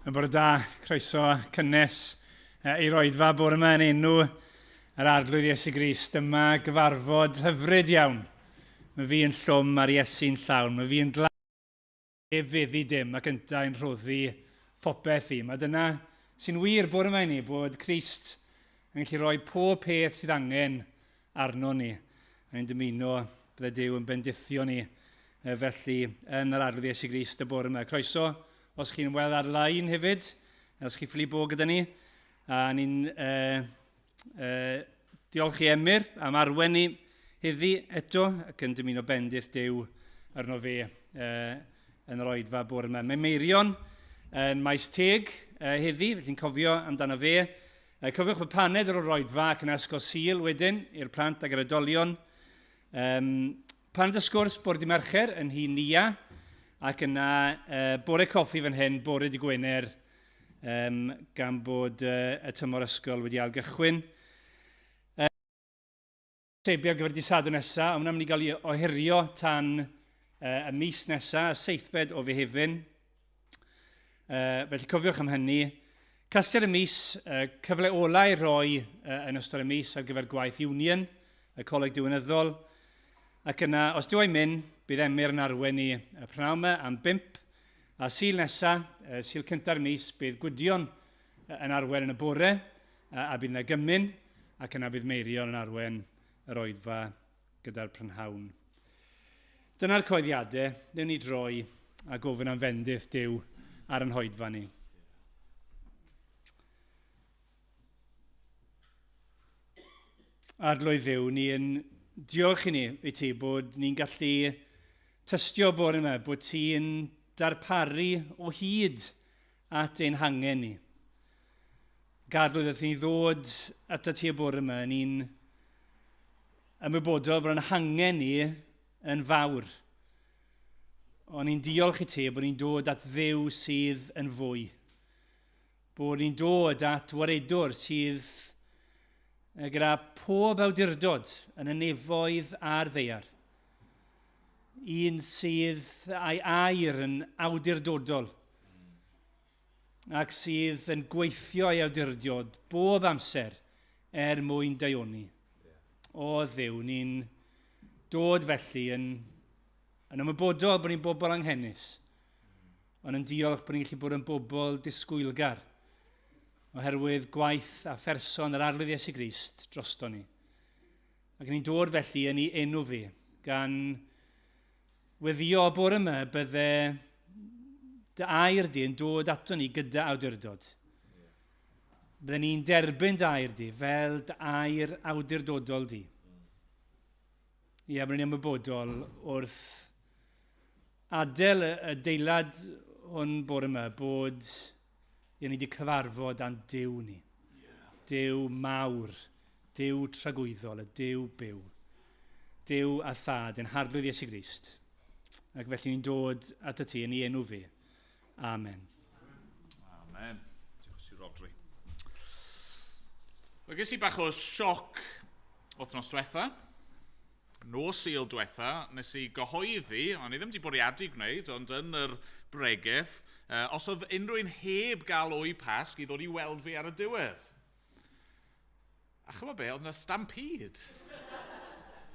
Yn bore da, croeso cynnes i'r oedfa bore yma yn enw yr Arglwydd Iesu Grist. Dyma gyfarfod hyfryd iawn. Mae fi yn llwm a'r Iesu'n llawn. Mae fi yn glad ef feddu dim ac yntau'n rhoddi popeth i. Mae dyna sy'n wir bore yma i ni, bod Crist yn gallu rhoi pob peth sydd angen arno ni. A ni'n dymuno bydde Duw yn bendithio ni felly yn yr Arglwydd Iesu Grist y bore yma. Croeso os chi'n weld ar-lein hefyd, os chi ffili bod gyda ni. A ni'n diolch i Emyr am arwen ni heddi eto ac yn dymuno bendith Duw arno fe yn yr oedfa bore yma. Mae Meirion yn Maes Teg heddi, felly'n cofio amdano fe. Cofiwch bod paned ar ôl oedfa ac yn ysgol Sul wedyn i'r plant ac yr oedolion. Paned y sgwrs bore di Mercher yn nhŷ Nia ac yna bore coffi fan hyn bore di Gwener gan bod y tymor ysgol wedi ailgychwyn. Sebu ar gyfer dydd Sadwrn nesaf, ond hwnna'n mynd i gael ei ohirio tan y mis nesaf, y seithfed o Fehefin. Felly cofiwch am hynny. Casgliad y mis, cyfle ola i roi yn ystod y mis ar gyfer gwaith Union, y Coleg Diwinyddol. Ac yna, os dyw e'n mynd, bydd Emyr yn arwen ni y prynhawn yma am 5. A Sul nesa, Sul cynta'r mis, bydd Gwydion yn arwen yn y bore, a bydd yna gymun, ac yna bydd Meirion yn arwen yr oedfa gyda'r prynhawn. Dyna'r coeddiadau, newn ni droi a gofyn am fendith Duw ar yn hoedfa ni. Arglwydd Dduw, ni yn diolch i ni i ti bod ni'n gallu tystio bore yma, bod ti'n darparu o hyd at ein hangen ni. Gadwyd wrth i ni ddod atat ti y bore yma, ni'n ymwybodol bod yn hangen ni yn fawr. Ond ni'n diolch i ti bod ni'n dod at Dduw sydd yn fwy. Bod ni'n dod at waredwr sydd gyda pob awdurdod yn y nefoedd a'r ddaear. Un sydd a'i air yn awdurdodol ac sydd yn gweithio ei awdurdod bob amser er mwyn daioni. O Dduw, ni'n dod felly yn, yn ymwybodol bod ni'n bobl anghenus, ond yn diolch bod ni'n gallu bod yn bobl disgwylgar oherwydd gwaith a pherson yr Arglwydd Iesu Grist drosto ni. Ac ni'n dod felly yn ei enw fi, gan weddio bore yma bydde dy air di yn dod ato ni gyda awdurdod. Bydden ni'n derbyn dy air di fel dy air awdurdodol di. Ie, byddwn ni'n ymwybodol wrth adael y deilad hwn bore yma bod Ie, ni wedi cyfarfod â'n Duw ni. Duw mawr, Duw tragwyddol, y Duw byw. Duw a Thad, yn Harglwydd Iesu Grist. Ac felly ni'n dod at y ti yn ei enw fi. Amen. Amen. Diolch i Rodri. Wel, ges i bach o sioc wythnos diwetha. Nos Sul diwetha, nes i gyhoeddi, o'n i ddim wedi bwriadu gwneud, ond yn yr bregeth, os oedd unrhyw un heb gael o'i Pasg i ddod i weld fi ar y diwedd. A chymod be, oedd yna stampede.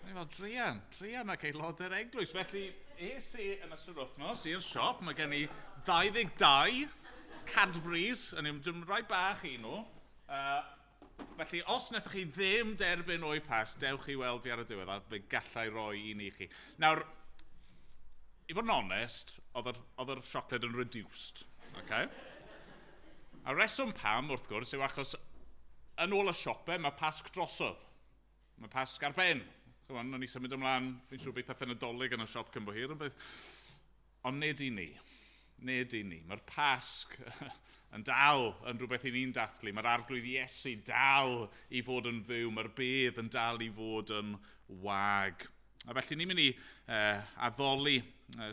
O'n i fel, druan, druan ac aelodau'r eglwys. Felly, es i yn ystod yr wythnos i'r siop, mae gen i 22 Cadbury's, yn dim rhai bach i nhw. Felly, os wnaethoch chi ddim derbyn o'i Pasg, dewch i weld fi ar y diwedd, a fe gallai roi un i chi. Nawr, i fod yn onest, oedd yr, oedd yr siocled yn reduced. Okay? A reswm pam, wrth gwrs, yw achos yn ôl y siopau, mae Pasg drosodd. Mae Pasg ar ben. Chymod, o'n i symud ymlaen, fi'n siŵr bydd pethau Nadolig yn y siop cyn bo hir, ond beth. Ond nid i ni. Nid i ni. Mae'r Pasg yn dal yn rhywbeth i ni'n dathlu. Mae'r Arglwydd Iesu dal i fod yn fyw. Mae'r bedd yn dal i fod yn wag. A felly ni'n mynd i addoli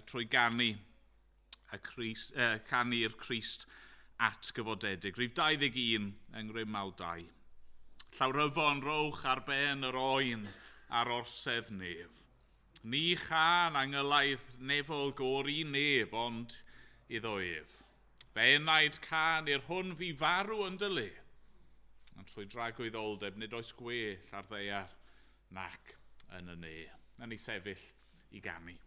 trwy ganu y Crist, canu'r Crist atgyfodedig. Rhif 21 yng Ngrym 2. Llawryfon rowch ar ben yr oen ar orsedd nef. Ni chan angylaidd nefol gôr i neb ond iddo ef. Fe enaid can i'r hwn fi farw yn dylu. Ond trwy dragwyddoldeb nid oes gwell ar ddeiar nac yn y ne. Na ni sefyll i ganu.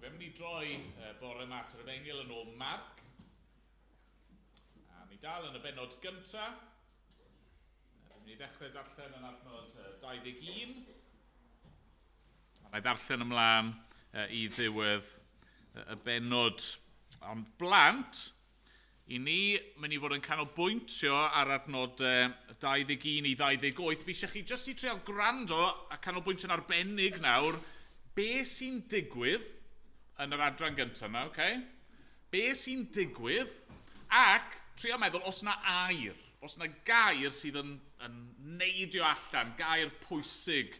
Mynd i droi bore yma at yr Efengyl yn ôl Marc. A ni dal yn y bennod gyntaf. Fi'n mynd i ddechrau darllen yn adnod 21. A na i ddarllen ymlaen i ddiwedd y bennod. Ond blant, i ni mynd i fod yn canolbwyntio ar adnodau 21 i 28. Fi eisiau chi jyst i treial gwrando a canolbwyntio'n arbennig nawr be sy'n digwydd yn yr adran gyntaf yma, okay? Be sy'n digwydd ac trio meddwl os yna air, os yna gair sydd yn neidio allan, gair pwysig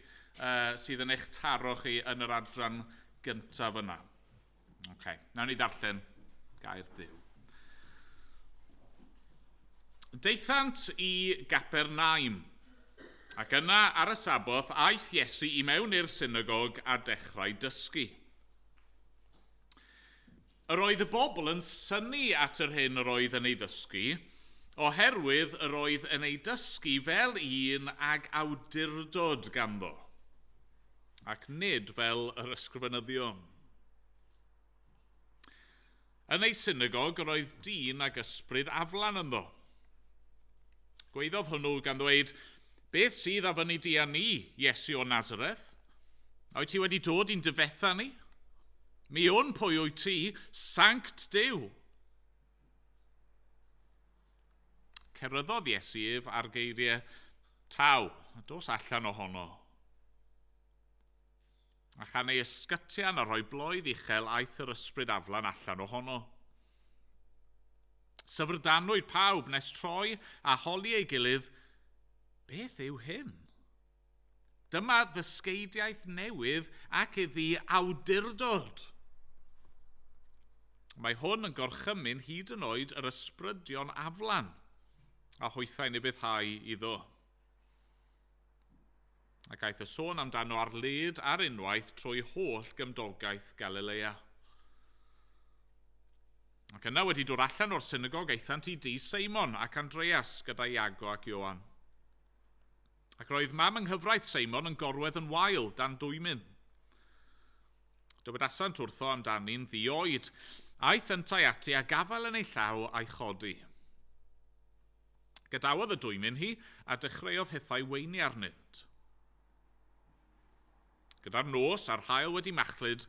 sydd yn eich taro chi yn yr adran gyntaf yna. Okay, nawn ni ddarllen gair Duw. Daethant i Gapernaum, ac yna ar y Saboth aeth Iesu i mewn i'r synagog a dechrau dysgu. Yr oedd y bobl yn synnu at yr hyn yr oedd yn ei ddysgu, oherwydd yr oedd yn ei dysgu fel un ag awdurdod ganddo, ac nid fel yr ysgrifenyddion. Yn ei synagog yr oedd dyn ag ysbryd aflan ynddo. Gweiddodd hwnnw gan ddweud, Beth sydd a fyny di a ni, Iesu o Nazareth? A wyt ti wedi dod i'n dyfetha ni? Mi wn pwy wyt ti, Sanct Duw. Ceryddodd Iesu ef ar geiriau, Taw, a dos allan ohono. A chan ei ysgytian a rhoi bloedd uchel aeth yr ysbryd aflan allan ohono. Syfrdanwyd pawb nes troi a holi ei gilydd, beth yw hyn? Dyma ddysgeidiaeth newydd ac iddi awdurdod. Mae hwn yn gorchymyn hyd yn oed yr ysbrydion aflan, a hwythau'n ufuddhau iddo. Ac aeth y sôn amdano ar led ar unwaith trwy holl gymdogaeth Galilea. Ac yna wedi dod allan o'r synagog aethant i dŷ Seimon ac Andreas gyda Iago ac Ioan. Ac roedd mam yng nghyfraith Seimon yn gorwedd yn wael dan dwymyn. Dywedasant wrtho amdani'n ddioed. Aeth yntau ati a gafael yn ei llaw a'i chodi. Gadawodd y dwymyn hi, a dechreuodd hithau weini arnynt. Gyda'r nos a'r haul wedi machlud,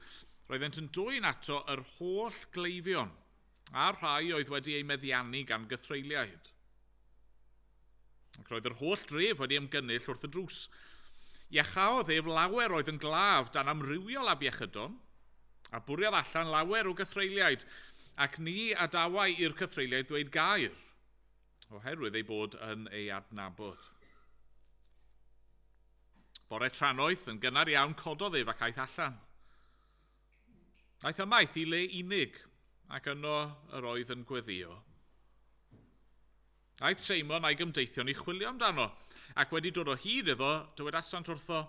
roeddent yn dwyn ato yr holl gleifion, a'r rhai oedd wedi eu meddiannu gan gythreuliaid. Ac roedd yr holl dref wedi ymgynnull wrth y drws. Iachaodd ef lawer oedd yn glaf dan amrywiol afiechydon, a bwriodd allan lawer o gythreuliaid, ac ni adawai i'r cythreuliaid ddweud gair, oherwydd ei bod yn ei adnabod. Bore trannoeth, yn gynnar iawn, cododd ef ac aeth allan. Aeth ymaith i le unig, ac yno yr oedd yn gweddio. Aeth Seimon a'i gymdeithion i chwilio amdano, ac wedi dod o hyd iddo, dywedasant wrtho,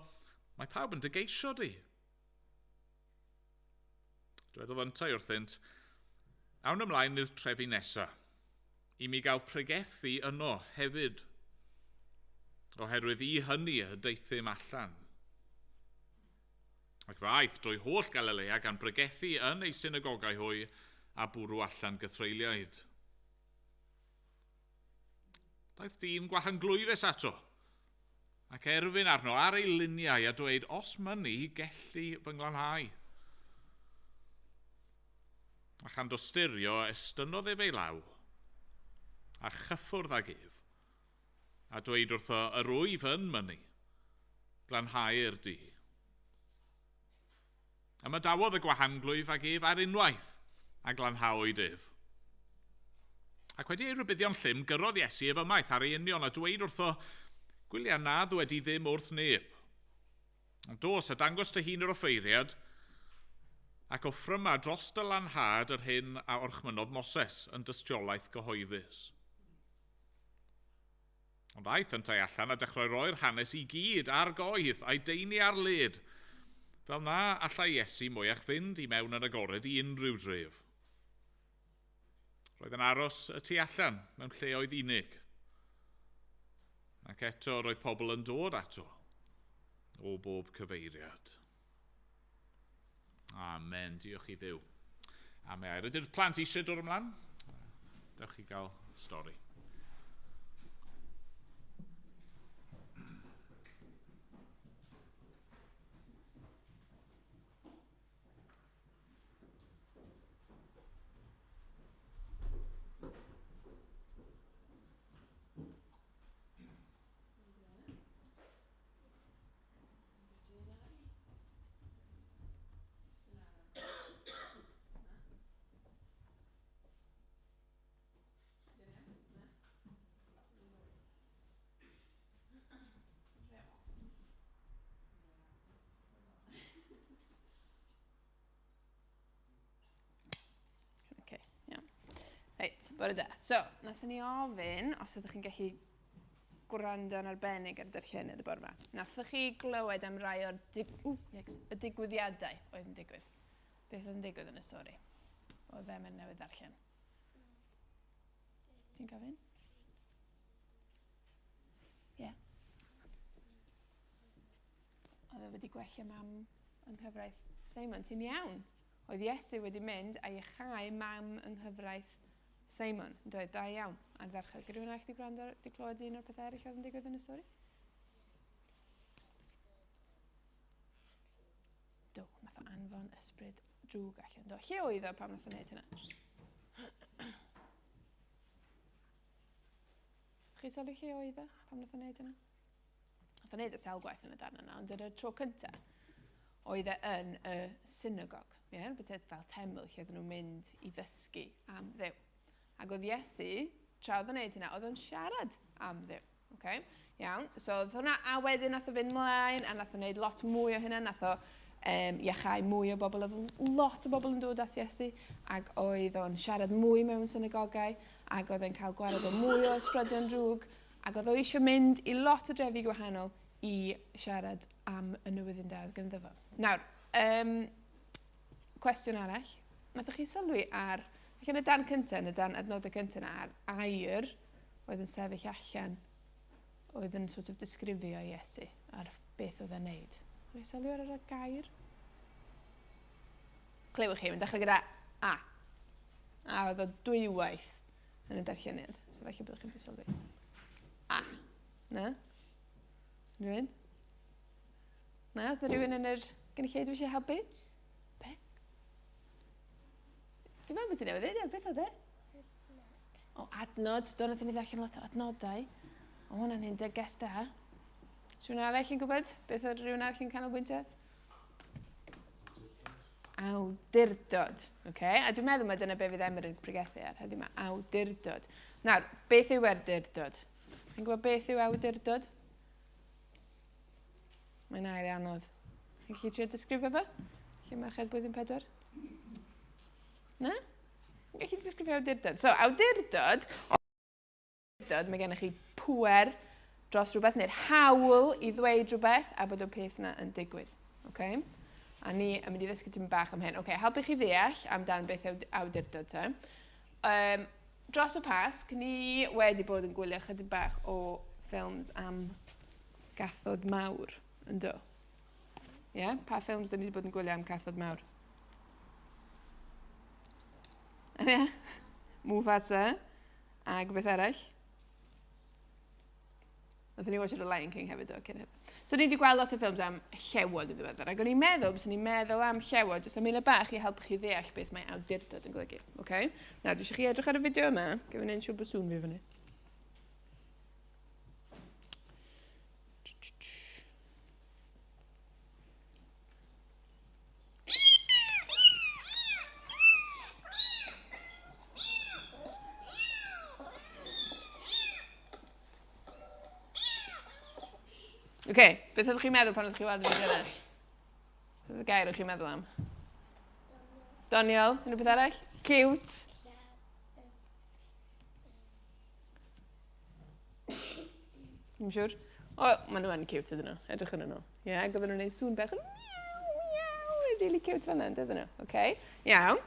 mae pawb yn dy geisio di. Dywedodd yntau wrthynt, awn ymlaen i'r trefi nesaf, i mi gael pregethu yno hefyd, oherwydd i hynny y deuthum allan. Ac fe aeth drwy holl Galilea gan bregethu yn ei synagogau hwy a bwrw allan gythreuliaid. Daeth dyn gwahanglwyfus ato, ac erfyn arno ar ei luniau a dweud, os mynnu, gellu fy nglanhau. A chan dosturio, estynnodd ef ei law, a chyffwrdd ag ef, a dweud wrtho, yr wyf yn mynnu, glanhau'r di. Ymadawodd y gwahanglwyf ag ef ar unwaith, a glanhawyd ef. Ac wedi ei rybuddio'n llym, gyrrodd Iesu ef ymaith ar ei union a dweud wrtho, gwylia na ddwedi ddim wrth neb. Ond dos a dangos dy hun i'r offeiriad, ac offryma dros dy lanhad yr hyn a orchmynnodd Moses yn dystiolaeth gyhoeddus. Ond aeth yntau allan a dechrau roi'r hanes i gyd ar goedd a'i deini ar led, fel na allai Iesu mwyach fynd i mewn yn agored i unrhyw dref. Roedd yn aros y tu allan mewn lleoedd unig. Ac eto roedd pobl yn dod ato o bob cyfeiriad. Amen. Diolch i Dduw. Am ei air. Ydy'r plant eisiau dod ymlaen? Dewch i gael stori. Okay, iawn. Reit, bore da. So, nathon ni ofyn os ydych chi'n gallu gwrando yn arbennig ar darlleniad y bore yma. Nathoch chi glywed am rai o'r dig ww, yikes, y digwyddiadau oedd yn digwydd. Beth oedd yn digwydd yn y stori? Oedd ddim yn newydd ddarllen. Ti'n gofyn? Ie. Yeah. Oedd e wedi gwella mam yng nghyfraith Simon. Ti'n iawn? Oedd Iesu wedi mynd a iachau mam yng nghyfraith Simon. Yn dweud, da iawn, ardderchog. Gyda rhywun arall wedi gwrando, wedi clywed un o'r pethau eraill oedd yn digwydd yn y stori? Do, nath o anfon ysbryd drwg allan. Do, lle oedd o pam nath o wneud hynna? Chi sylwi lle oedd o pam nath o wneud hynna? Nath o wneud y sawl gwaith yn y darn yna, ond yn y tro cyntaf, oedd e yn y synagog. Ie, yeah, beth fel teml lle oedden nhw'n mynd i ddysgu am Dduw. Ac oedd Iesu, tra oedd o'n wneud hynna, oedd o'n siarad am Dduw. Okay? Iawn, so oedd hwnna, a wedyn nath o fynd mlaen, a nath o wneud lot mwy o hynna, nath o iachau mwy o bobl, oedd lot o bobl yn dod at Iesu, ac oedd o'n siarad mwy mewn synagogau, ac oedd o'n cael gwared o mwy o ysbrydion drwg, ac oedd o eisiau mynd i lot o drefi gwahanol i siarad am y newyddion da oedd ganddo fo. Nawr, cwestiwn arall. Nathoch chi sylwi ar, yn y dan cyntaf, yn y dan adnodau cyntaf yna, ar air oedd yn sefyll allan, oedd yn sort of disgrifio Iesu ar beth oedd e'n neud. Mae'n sylwi ar y gair? Clywch chi, mae'n dechrau gyda A. A oedd o dwywaith yn y darlleniad. So felly byddwch chi'n sylwi. A. Na? Rhywun? Na? Os yna rhywun yn yr gynulleidfa eisiau helpu? Be? Dwi'n meddwl bod ti'n newydd ddeud, beth oedd e? Adnod. O, adnod. Do, nath ni ddarllen lot o adnodau. O, hwnna'n hyn, ges da. Rhywun arall yn gwybod? Beth oedd rhywun arall yn canolbwyntio? Awdurdod. Okay? A dwi'n meddwl mai dyna be fydd Emyr yn pregethu ar heddiw yma. Awdurdod. Nawr, beth yw awdurdod? Chi'n gwybod beth yw awdurdod? Mae'n air anodd. Chi'n gallu trio disgrifio fo? Chi merched blwyddyn 4? Na? Chi'n gallu disgrifio awdurdod? So, awdurdod, mae gennych chi pŵer dros rhywbeth, neu'r hawl i ddweud rhywbeth a bod y peth yna yn digwydd. Okay? A ni yn mynd i ddysgu tipyn bach am hyn. Okay, helpu chi ddeall amdan beth yw awdurdod te. Dros y Pasg, ni wedi bod yn gwylio chydig bach o ffilms am gathod mawr, yn do? Ie? Yeah? Pa ffilms dyn ni wedi bod yn gwylio am cathod mawr? Ie? Yeah? Mufasa. Ac beth arall? Nathon ni watch The Lion King hefyd, do, cyn hyn. So ni wedi gweld lot o ffilms am llewod yn ddiweddar, ac o'n i'n meddwl, bys ni'n meddwl am llewod, jyst am eiliad bach i helpu chi ddeall beth mae awdurdod yn golygu. Okay? Nawr, dwi eisiau chi edrych ar y fideo yma, gyda fi'n siŵr bod sŵn fi fyny. Oce, beth oeddech chi'n meddwl pan oeddech chi'n weld y fideo yna? Beth oedd y gair o'ch chi'n meddwl am? Doniol. Unrhyw beth arall? Cute. Ddim siŵr. O, maen nhw yn cute ydyn nhw. Edrych yn nhw. Ie, yeah, ac oedden nhw'n gwneud sŵn bach. Miaw, miaw. Really cute fan yna, dydyn nhw. Oce, iawn.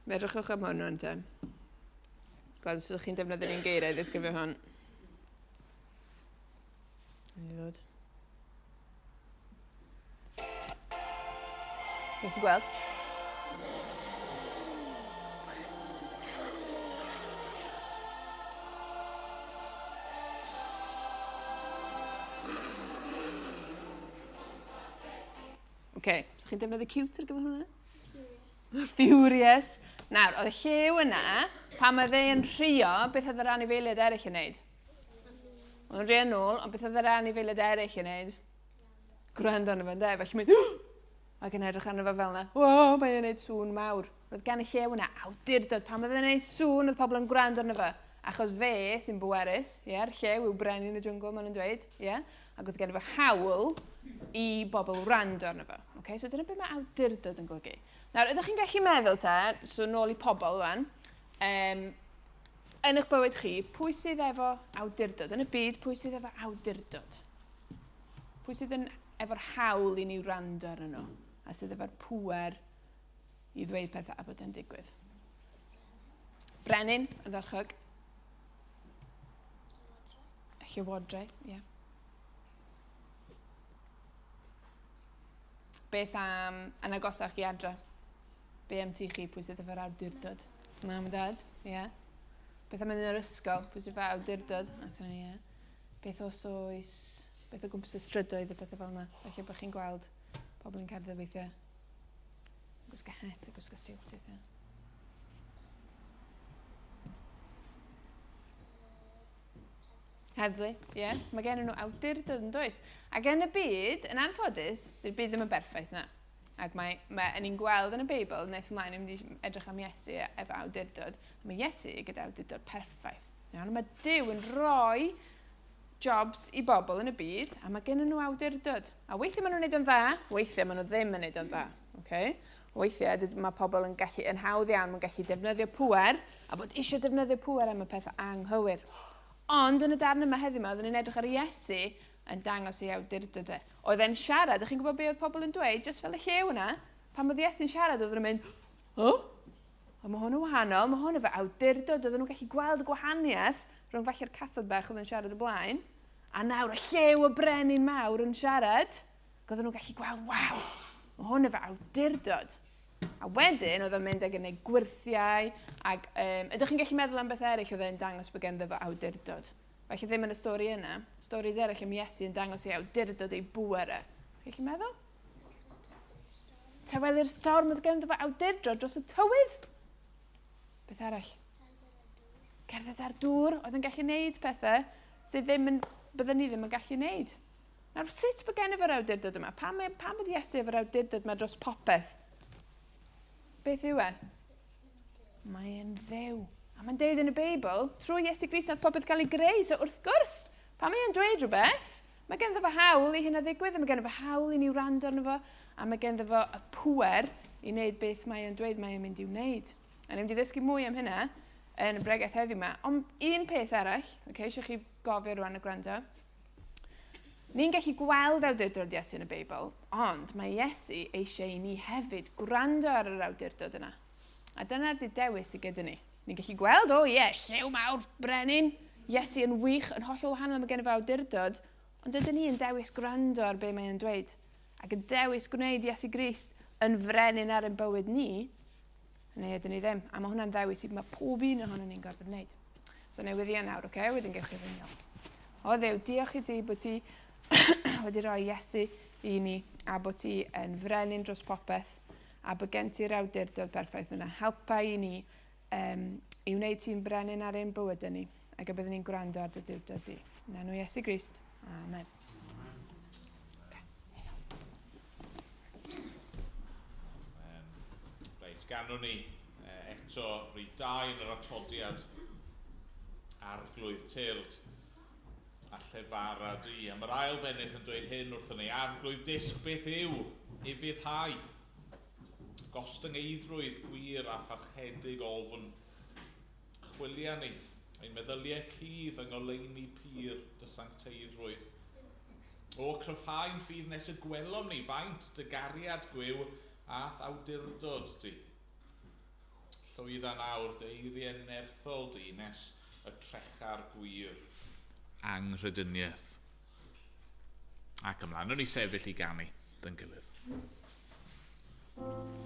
Edrychwch am hwn rwan te. Gweld os ydych chi'n defnyddio'r un geiriau i ddisgrifio hwn. Yn i ddod. Chi'n gweld? Oce, so chi'n defnyddio cute ar gyfer hwnna? Furious. Furious. Nawr, oedd y llew yna, pan oedd e'n rhuo, beth oedd yr anifeiliaid eraill yn neud? Oedd o'n rhuo nôl, ond beth oedd yr anifeiliaid eraill yn neud? Gwrando arno fo, ynde? Felly mae'n... Ac yn edrych arno fo fel yna. Wo, mae e'n neud sŵn mawr. Roedd gan y llew yna awdurdod. Pan oedd e'n neud sŵn, oedd pobl yn gwrando arno fo. Achos fe sy'n bwerus, ie, yeah, llew yw brenin y jyngl, maen nhw'n dweud, ie. Yeah? Ac oedd gen fo hawl i bobl wrando arno fo. Okay? So dyna beth mae awdurdod yn golygu. Nawr, ydych chi'n gallu meddwl te, so nôl i pobl rwan, yn eich bywyd chi, pwy sydd efo awdurdod? Yn y byd, pwy sydd efo awdurdod? Pwy sydd yn efo'r hawl i ni wrando arno nhw? A sydd efo'r pŵer i ddweud pethau a bod yn digwydd? Brenin, ardderchog. Llywodraeth, ie. Yeah. Beth am yn agosach i adre? Be am ti chi, pwy sydd efo'r awdurdod? Mam a dad, ie. Yeah. Beth am yn yr ysgol, pwy sydd efo awdurdod? Athro, ie. Yeah. Beth os oes, beth o gwmpas y strydoedd a pethau fel yna. Felly bod chi'n gweld pobl yn cerdded weithiau. Gwisgo het a gwisgo siwt weithiau. Heddlu, ie. Yeah. Mae gen nhw awdurdod yn does. Ac yn y byd, yn anffodus, dy'r byd ddim yn berffaith na. Ac mae ni'n gweld yn y Beibl, nes ymlaen, ni'n mynd i edrych am Iesu efo awdurdod. A mae Iesu gyda awdurdod perffaith. Iawn? Mae Duw yn rhoi jobs i bobl yn y byd, a mae gen nhw awdurdod. A weithiau maen nhw'n neud o'n dda, weithiau maen nhw ddim yn neud o'n dda. Okay? Weithiau mae pobl yn gallu, yn hawdd iawn, mae'n gallu defnyddio pŵer, a bod eisiau defnyddio pŵer am y peth anghywir. Ond yn y darn yma heddiw yma, oeddwn ni'n edrych ar Iesu yn dangos ei awdurdod e. Oedd e'n siarad, ydych chi'n gwybod beth oedd pobl yn dweud, jyst fel y llew yna, pan oedd Iesu'n siarad, oedden nhw'n mynd, o, oh, mae hwn yn wahanol, mae hwn efo awdurdod, oedden nhw'n gallu gweld y gwahaniaeth rhwng falle'r cathod bach oedd yn siarad o blaen, a nawr y llew y brenin mawr yn siarad, ac oedden nhw'n gallu gweld, waw, mae hwn efo awdurdod. A wedyn, oedd o'n mynd ag yn ei gwyrthiau, ac ydych chi'n gallu meddwl am beth eraill oedd e'n dangos bod ganddo fo awdurdod? Falle ddim yn y stori yna, stories eraill am Iesu yn dangos ei awdurdod, ei bŵer e. Chi'n gallu meddwl? Tawelu'r storm, oedd ganddo fo awdurdod dros y tywydd. Beth arall? Cerdded ar dŵr, oedd yn gallu neud pethau sydd ddim yn, bydden ni ddim yn gallu neud. Nawr, sut bod gen efo'r awdurdod yma? Pam bod Iesu efo'r awdurdod yma dros popeth? Beth yw e? Mae'n Dduw. A mae'n deud yn y Beibl, trwy Iesu Grist nath popeth cael ei greu. So wrth gwrs, pan mae'n dweud rhywbeth, mae ganddo fo hawl i hynna ddigwydd, mae ganddo fo hawl i ni wrando arno fo, a mae ganddo fo y pŵer i wneud beth mae'n dweud mae'n mynd i'w wneud. A ni'n mynd i ddysgu mwy am hynna yn y bregeth heddiw yma. Ond un peth arall, okay, eisiau chi gofio rwan y gwrando. Ni'n gallu gweld awdurdod Iesu yn y Beibl, ond mae Iesu eisiau i ni hefyd gwrando ar yr awdurdod yna. A dyna'r dewis sydd gyda ni. Ni'n gallu gweld, o ie, llew mawr, brenin, Iesu yn wych, yn hollol wahanol, mae gen i fo awdurdod, ond ydyn ni yn dewis gwrando ar be mae e'n dweud. Ac yn dewis gwneud Iesu Grist yn frenin ar ein bywyd ni, neu ydyn ni ddim. A mae hwnna'n ddewis i mae pob un ohono ni'n gorfod wneud. So newyddion nawr, oce? Okay? Wedyn gewch chi fynd. O Dduw, diolch i ti bod ti wedi rhoi Iesu i ni a bod ti yn frenin dros popeth a bod gen ti'r awdurdod perffaith yna. Helpa i ni i wneud ti'n brenin ar ein bywyd ni ac y byddwn ni'n gwrando ar dy diwdod di. Yn enw Iesu Grist. Amen. Reit, ganwn ni eto rhif 2 yn yr atodiad Arglwydd Tyrd a llefara di. A mae'r ail bennill yn dweud hyn wrthyn ni. Arglwydd disg beth yw ufuddhau. Gostyngeiddrwydd gwir a pharchedig ofn. Chwilia ni ein meddyliau cudd yng ngoleuni pur dy sancteiddrwydd. O cryfhau'n ffydd nes y gwelom ni faint dy gariad gwiw a'th awdurdod di. Llwydda nawr dy eiriau nerthol di nes y trecha'r gwir anghrediniaeth. Ac ymlaen, o'n i sefyll i ganu dyn gilydd. Wrth i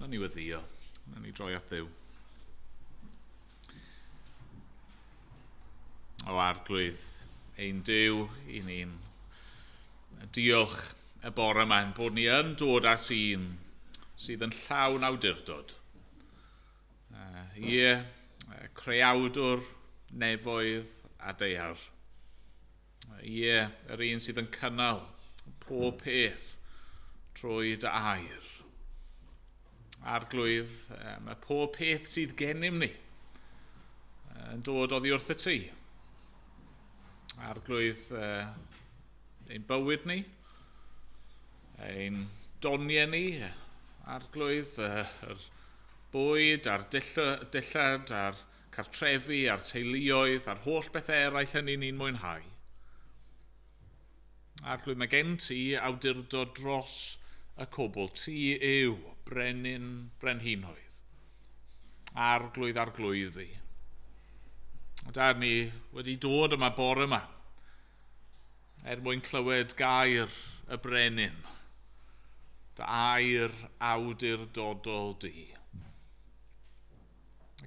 Nawn ni weddio. Nawn ni droi at Dduw. O Arglwydd, ein Duw, i ni'n diolch y bore yma ein bod ni yn dod at un sydd yn llawn awdurdod. Ie, creawdwr, nefoedd a daear. Ie, yr un sydd yn cynnal pob peth trwy dy air. Arglwydd, mae pob peth sydd gennym ni yn dod oddi wrth y ti. Arglwydd, ein bywyd ni, ein doniau ni, Arglwydd, yr bwyd a'r dillad a'r cartrefi a'r teuluoedd a'r holl bethau eraill hynny ni'n mwynhau. Arglwydd, mae gen ti awdurdod dros y cwbl. Ti yw brenin brenhinoedd. Arglwydd arglwyddi. Dad, ni wedi dod yma bore yma er mwyn clywed gair y brenin, dy air awdurdodol di.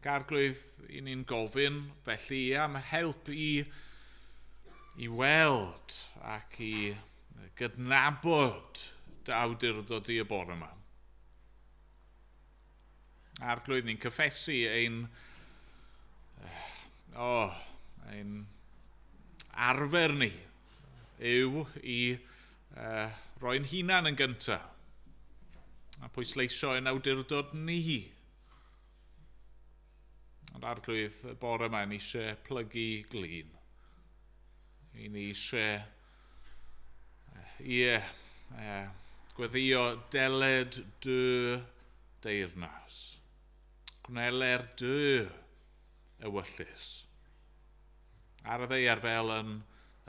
Ac Arglwydd, i ni'n gofyn felly am help i weld ac i gydnabod dy awdurdod di y bore yma. Arglwydd, ni'n cyffesu ein arfer ni yw i roi'n hunan yn gyntaf a pwysleisio ein awdurdod ni. Ond Arglwydd, y bore yma, ni eisiau plygu glin. I ni eisiau, gweddio deled dy deyrnas. Gwneler dy ewyllys. Ar y ddaear fel yn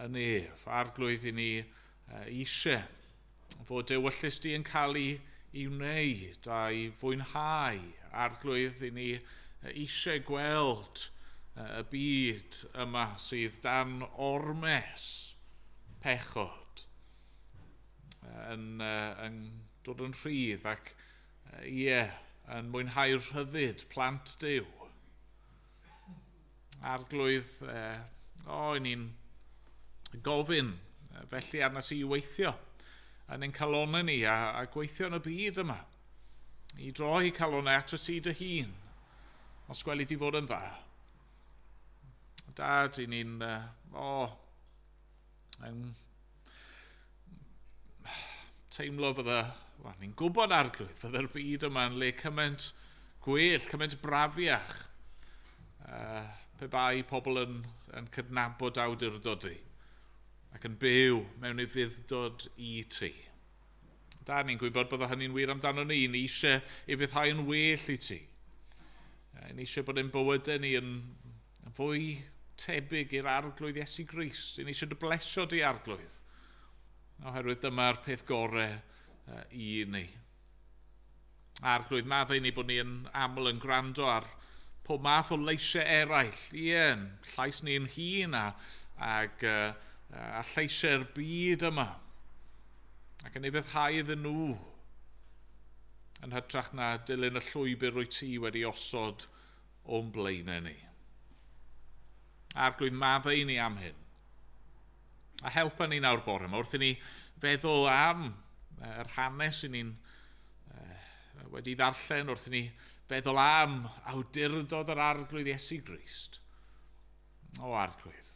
y nef. Arglwydd, i ni eisiau fod ewyllys di yn cael ei wneud a'i fwynhau. Arglwydd, i ni eisiau gweld y byd yma sydd dan ormes pechod yn dod yn rhydd ac yn mwynhau'r rhyddid plant Duw. Arglwydd, i ni'n gofyn felly arna ti i weithio yn ein calonnau ni a gweithio yn y byd yma. I droi calonnau at y ti dy hun, os gweli di fod yn dda. Dad, i ni'n teimlo fydda, ni'n gwybod Arglwydd, fydda'r byd yma yn le cymaint gwell, cymaint brafiach, pe bai pobl yn cydnabod awdurdod di ac yn byw mewn ufudd-dod i ti. Da, ni'n gwybod bydda hynny'n wir amdano ni. Ni eisiau ufuddhau yn well i ti. Ni eisiau bod ein bywydau ni yn fwy tebyg i'r Arglwydd Iesu Grist. Ni eisiau dy blesio di, Arglwydd, oherwydd dyma'r peth gorau i ni. Arglwydd, maddau ni bod ni yn aml yn gwrando ar pob math o leisiau eraill. Ie, llais ni'n hun a lleisiau'r byd yma. Ac yn ufuddhau iddyn nhw yn hytrach na dilyn y llwybr rwy ti wedi osod o'n blaenau ni. Arglwydd, maddau ni am hyn. A helpa ni nawr bore yma wrth i ni feddwl am yr hanes i ni'n wedi ddarllen, wrth i ni feddwl am awdurdod yr Arglwydd Iesu Grist. O Arglwydd,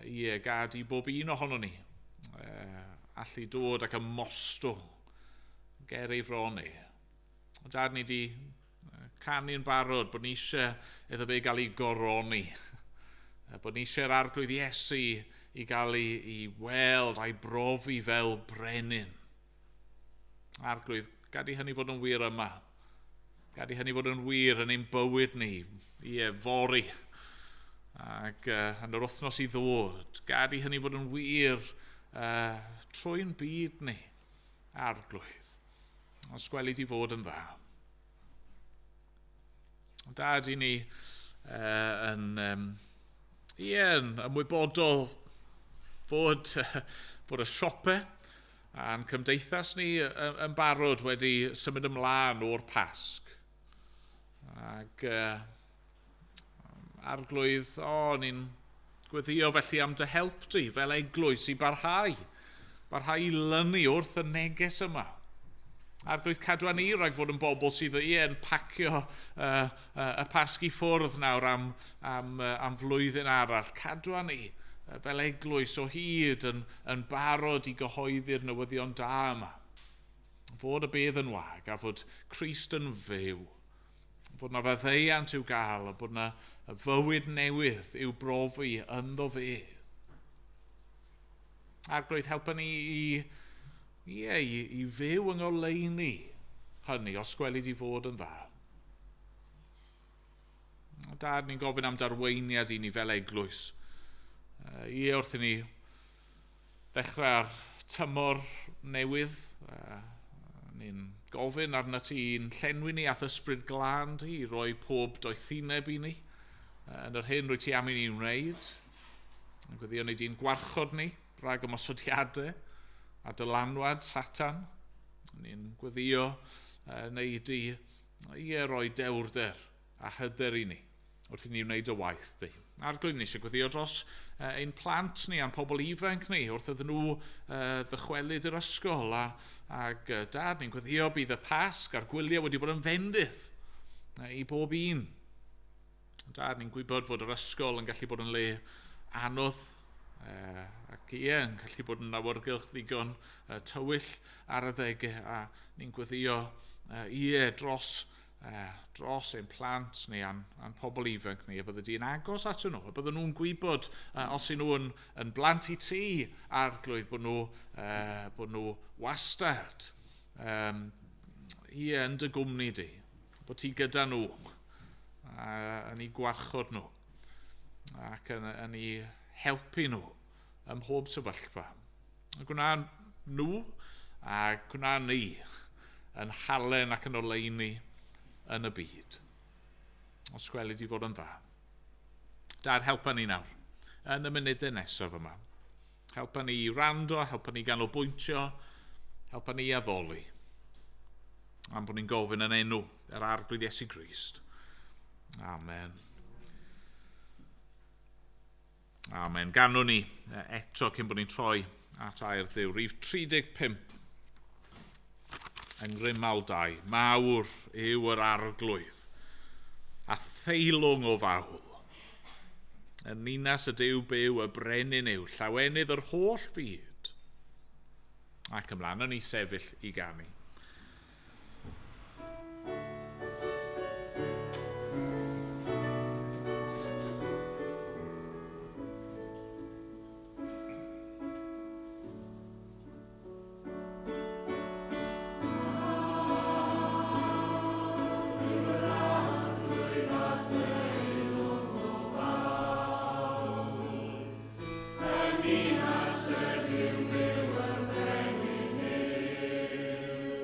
ie, gad i bob un ohono ni allu dod ac ymostwng ger ei fron ni. Dad, ni di canu'n barod bod ni eisiau iddo fe gael ei goroni, bod ni eisiau'r Arglwydd Iesu i gael ei weld a'i brofi fel brenin. Arglwydd, gad i hynny fod yn wir yma. Gad i hynny fod yn wir yn ein bywyd ni, ie, fory, ac yn yr wythnos i ddod. Gad i hynny fod yn wir trwy'n byd ni, Arglwydd. Os gweli di fod yn dda. Dad, i ni yn ymwybodol fod y siopau a'n cymdeithas ni yn barod wedi symud ymlaen o'r Pasg. Ac Arglwydd, ni'n gweddio felly am dy help di fel eglwys i barhau i lynu wrth y neges yma. Arglwydd, cadwa ni rhag fod yn bobl sydd yn pacio y Pasg i ffwrdd nawr am flwyddyn arall. Cadwa ni fel eglwys o hyd yn barod i gyhoeddi'r newyddion da yma. Fod y bedd yn wag a fod Crist yn fyw. Fod na faddeuant i'w gael a bod na fywyd newydd i'w brofi ynddo fe. Arglwydd, helpa ni i fyw yng ngoleuni hynny, os gweli di fod yn dda. Dad, ni'n gofyn am darweiniad i ni fel eglwys. Ie, wrth i ni ddechrau'r tymor newydd, ni'n gofyn arna ti i'n llenwi ni a'th ysbryd glân di, i roi pob doethineb i ni, yn yr hyn rwy ti am i ni wneud. Gweddio ni di'n gwarchod ni rhag ymosodiadau a dylanwad Satan. Ni'n gweddio neu di i roi dewrder a hyder i ni wrth i ni wneud y waith di. Arglwydd, ni eisiau gweddio dros ein plant ni a'n pobl ifanc ni wrth iddyn nhw ddychwelyd i'r ysgol. Ac Dad, ni'n gweddio bydd y Pasg a'r gwyliau wedi bod yn fendith i bob un. Dad, ni'n gwybod fod yr ysgol yn gallu bod yn le anodd ac ie, yn gallu bod yn awyrgylch ddigon tywyll ar adegau, a ni'n gweddio ie dros ein plant ni a'n pobl ifanc ni, a bydde di'n agos at nhw, a bydden nhw'n gwybod os ydyn nhw yn blant i ti, Arglwydd, bod nhw wastad ie, yn dy gwmni di, bod ti gyda nhw yn eu gwarchod nhw ac yn eu helpu nhw ym mhob sefyllfa. Gwna nhw a gwna ni yn halen ac yn oleuni yn y byd. Os gweli di fod yn dda. Dad, helpa ni nawr yn y munudau nesaf yma. Helpa ni i wrando, helpa ni ganolbwyntio, helpa ni i addoli. Am bod ni'n gofyn yn enw yr Arglwydd Iesu Grist. Amen. Amen. Ganwn ni eto cyn bod ni'n troi at air Duw. Rhif 35 yng Ngrymawl 2. Mawr yw yr Arglwydd a theilwng o fawl. Yn ninas y Duw byw y brenin yw, llawenydd yr holl fyd. Ac ymlaen o'n ni sefyll i ganu. Ninas y Duw byw y brenin yw.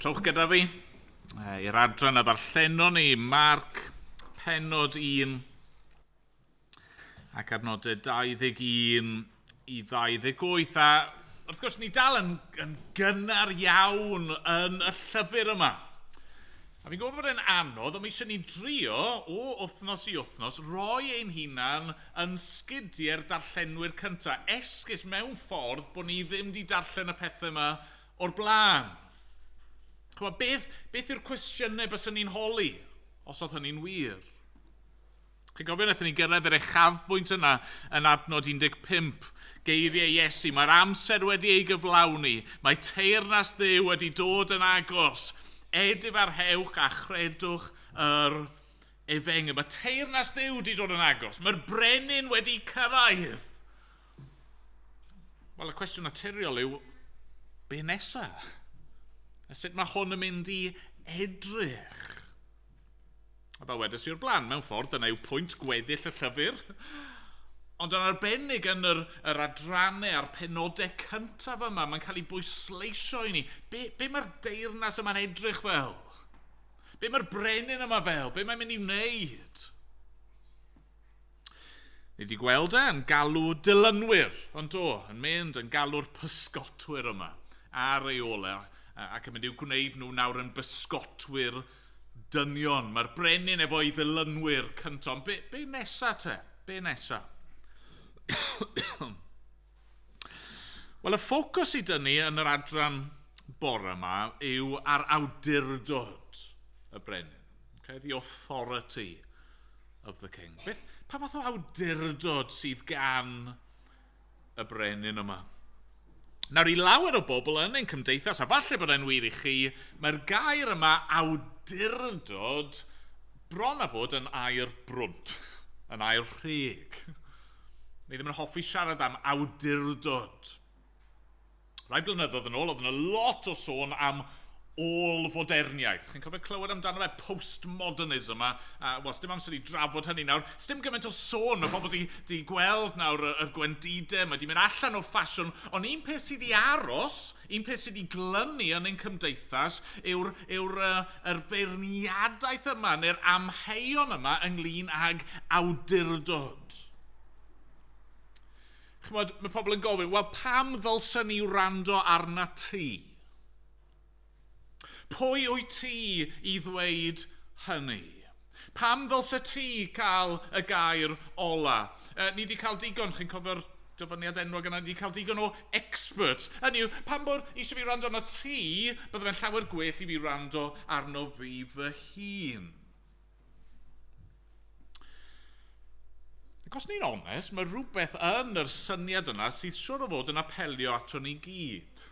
Trowch gyda fi i'r adran a ddarllenon ni, Marc penod 1 ac adnodau 21 i 28. A wrth gwrs, ni dal yn gynnar iawn yn y llyfr yma. A fi'n gwybod bod e'n anodd, ond mae eisiau ni drio o wythnos i wythnos roi ein hunan yn sgidiau'r darllenwyr cyntaf. Esgus mewn ffordd bod ni ddim wedi darllen y pethau yma o'r blaen. Chymod, beth yw'r cwestiynau byswn ni'n holi, os oedd hynny'n wir? Chi'n cofio wnaethon ni gyrraedd yr uchafbwynt yna yn adnod 15, geiriau Iesu, mae'r amser wedi ei gyflawni, mae teyrnas Dduw wedi dod yn agos, edifarhewch a chredwch yr efengyl. Mae teyrnas Dduw wedi dod yn agos, mae'r brenin wedi cyrraedd. Wel, y cwestiwn naturiol yw, be nesa? A sut mae hwn yn mynd i edrych? A fel wedes i o'r blaen, mewn ffordd, dyna yw pwynt gweddill y llyfr. Ond yn arbennig yn yr adrannau a'r penodau cyntaf yma, mae'n cael ei bwysleisio i ni. Be mae'r deyrnas yma'n edrych fel? Be mae'r brenin yma fel? Be mae'n mynd i wneud? Ni wedi gweld e yn galw dilynwyr, ond do, yn mynd yn galw'r pysgotwyr yma ar ei ôl e, ac yn mynd i'w gwneud nhw nawr yn bysgotwyr dynion. Mae'r brenin efo'i ddilynwyr cyntaf. Be nesa te? Be nesa? Wel, y ffocws i dynnu yn yr adran bore yma yw ar awdurdod y brenin. Okay? The authority of the king. Pa fath o awdurdod sydd gan y brenin yma? Nawr, i lawer o bobl yn ein cymdeithas, a falle bod e'n wir i chi, mae'r gair yma awdurdod bron a bod yn air brwnt, yn air rheg. Ni ddim yn hoffi siarad am awdurdod. Rai blynyddoedd yn ôl, oedd yna lot o sôn am ôl-foderniaeth. Chi'n cofio clywed amdano fe postmodernism a wel, sdim amser i drafod hynny nawr. Sdim gymaint o sôn, mae pobl di gweld nawr y gwendidau, mae di mynd allan o ffasiwn, ond un peth sydd i aros, un peth sydd i glynu yn ein cymdeithas yw'r feirniadaeth yma, neu'r amheuon yma ynglyn ag awdurdod. Chymod, mae pobl yn gofyn, wel pam ddylsen ni wrando arna ti? Pwy wyt ti i ddweud hynny? Pam ddylse ti cael y gair ola? Ni wedi cael digon, chi'n cofio'r dyfyniad enwog yna, ni wedi cael digon o experts. Hynny yw, pam bod eisiau fi wrando arno ti, bydde fe'n llawer gwell i fi wrando arno fi fy hun. Ac os ni'n onest, mae rhywbeth yn yr syniad yna sydd siŵr o fod yn apelio ato ni gyd.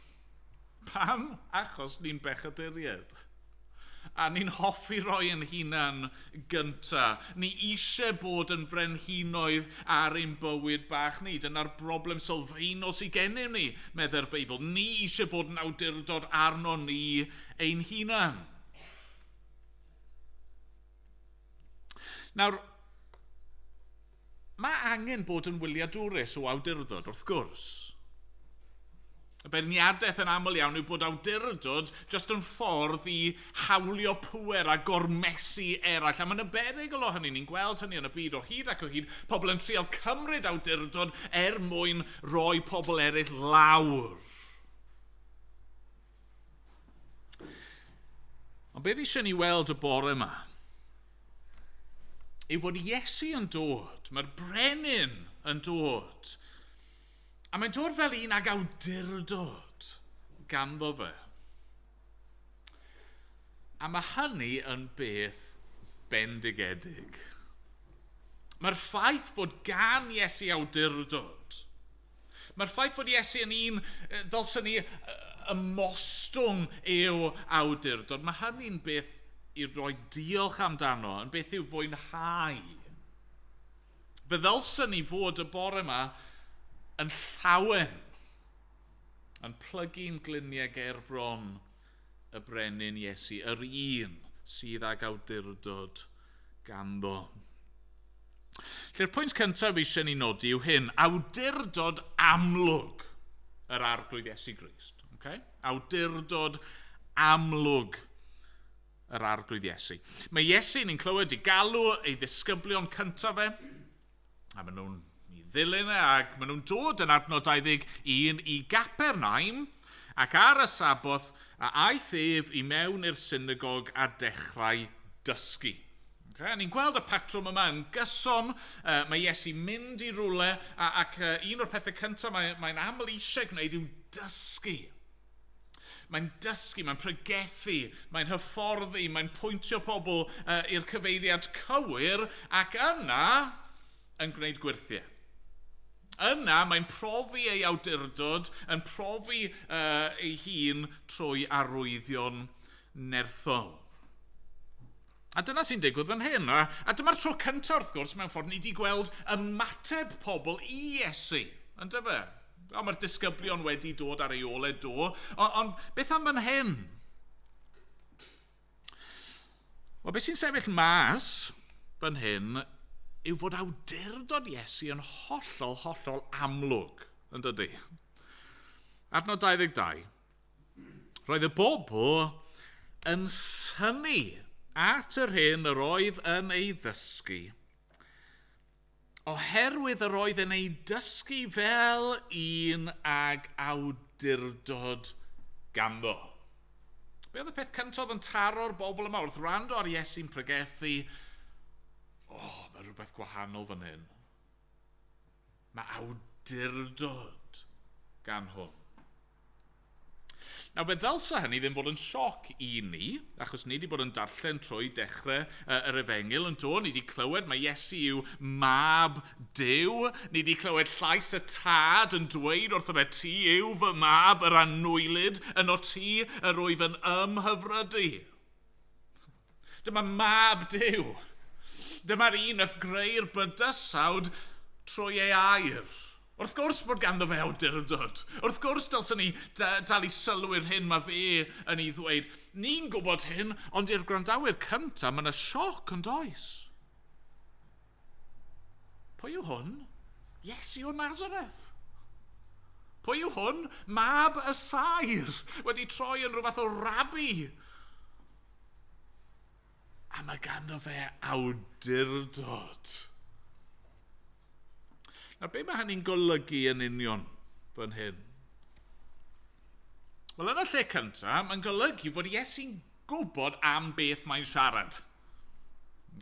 Pam? Achos ni'n bechaduriaid. A ni'n hoffi roi yn hunan gynta. Ni eisiau bod yn frenhinoedd ar ein bywyd bach ni. Dyna'r broblem sylfaenol sydd gennym ni, meddai'r Beibl. Ni eisiau bod yn awdurdod arno ni ein hunan. Nawr, mae angen bod yn wyliadwrus o awdurdod, wrth gwrs. Y beirniadaeth yn aml iawn yw bod awdurdod jyst yn ffordd i hawlio pŵer a gormesu eraill. A mae'n y berygl o hynny, ni'n gweld hynny yn y byd o hyd ac o hyd, pobl yn trial cymryd awdurdod er mwyn rhoi pobl eraill lawr. Ond be fi eisiau ni weld y bore yma yw fod Iesu yn dod, mae'r brenin yn dod. A mae'n dod fel un ag awdurdod ganddo fe. A mae hynny yn beth bendigedig. Mae'r ffaith bod gan Iesu awdurdod, mae'r ffaith fod Iesu yn un ddylsen ni ymostwng i'w awdurdod, mae hynny'n beth i roi diolch amdano, yn beth i'w fwynhau. Fe ddylsen ni fod y bore yma yn llawen, yn plygu'n gliniau ger bron y brenin Iesu, yr un sydd ag awdurdod ganddo. Lle'r pwynt cyntaf eisiau ni nodi yw hyn, awdurdod amlwg yr Arglwydd Iesu Grist. Okay? Awdurdod amlwg yr arglwydd Iesu. Mae Iesu ni'n clywed i galw ei ddisgyblion cyntaf fe, a maen nhw'n i ddilyn e, ac maen nhw'n dod yn adnod 21 i Gapernaum, ac ar y Saboth a aeth ef i mewn i'r synagog a dechrau dysgu. Okay? A ni'n gweld y patrwm yma yn gyson. Mae Iesu mynd i rwle, a, ac un o'r pethau cyntaf mae'n mae aml eisiau gwneud yw dysgu. Mae'n dysgu, mae'n pregethu, mae'n hyfforddi, mae'n pwyntio pobl i'r cyfeiriad cywir, ac yna yn gwneud gwyrthiau. Yna mae'n profi ei awdurdod, yn profi ei hun trwy arwyddion nerthol. A dyna sy'n digwydd fan hyn. A, a dyma'r tro cyntaf, wrth gwrs, mewn ffordd, ni wedi gweld ymateb pobl i Iesu. Yn dyfe? O, mae'r disgyblion wedi dod ar ei ôl e do. Ond on, beth am fan hyn? Wel, beth sy'n sefyll mas fan hyn yw fod awdurdod Iesu yn hollol, hollol amlwg, yn dydy? Adnod 22. Roedd y bobl yn synnu at yr hyn yr oedd yn ei ddysgu, oherwydd yr oedd yn ei dysgu fel un ag awdurdod ganddo. Be oedd y peth cyntaf yn taro'r bobl yma wrth wrando ar Iesu'n pregethu? O, oh, mae rhywbeth gwahanol fan hyn. Mae awdurdod gan hwn. Nawr, fe ddylsa hynny ddim fod yn sioc i ni, achos ni wedi bod yn darllen trwy dechrau yr efengyl yn do, ni wedi clywed mae Iesu yw mab Duw, ni wedi clywed llais y tad yn dweud wrtho fe, ti yw fy mab yr anwylyd, yno ti yr wyf yn ymhyfrydu. Dyma mab Duw. Dyma'r un wrth greu'r bydysawd trwy ei air. Wrth gwrs bod ganddo fe awdurdod. Wrth gwrs dylswn ni dal i sylwi'r hyn mae fe yn ei ddweud. Ni'n gwybod hyn, ond i'r gwrandawyr cyntaf, mae yna sioc yn does. Pwy yw hwn? Iesu o Nazareth. Pwy yw hwn? Mab y saer, wedi troi yn rhywbeth o rabi. A mae ganddo fe awdurdod. Nawr, be mae hynny'n golygu yn union fan hyn? Wel, yn y lle cyntaf, mae'n golygu fod Iesu'n gwybod am beth mae'n siarad.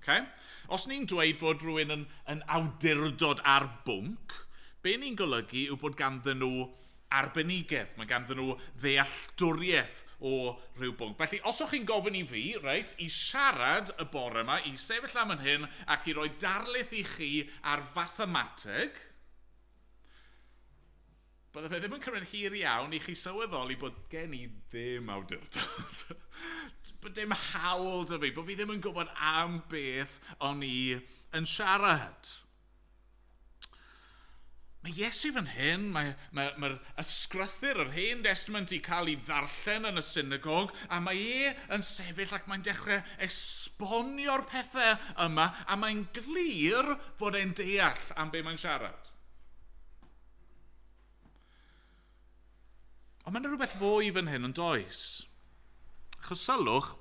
Okay? Os ni'n dweud fod rhywun yn, yn awdurdod ar bwnc, be ni'n golygu yw bod ganddyn nhw arbenigedd, mae ganddyn nhw ddealltwriaeth o rhyw bwnc. Felly, os o'ch chi'n gofyn i fi, reit, i siarad y bore yma, i sefyll am yn hyn ac i roi darlith i chi ar fathemateg, bydde fe ddim yn cymryd hir iawn i chi sylweddoli bod gen i ddim awdurdod. Bod dim hawl 'da fi, bod fi ddim yn gwybod am beth o'n i yn siarad. Mae Iesu fan hyn, mae'r mae, mae ysgrythyr yr Hen Testament i cael ei ddarllen yn y synagog, a mae e yn sefyll ac mae'n dechrau esbonio'r pethau yma, a mae'n glir fod e'n deall am be mae'n siarad. Ond mae'n rhywbeth fwy fan hyn yn does. Achos sylwch,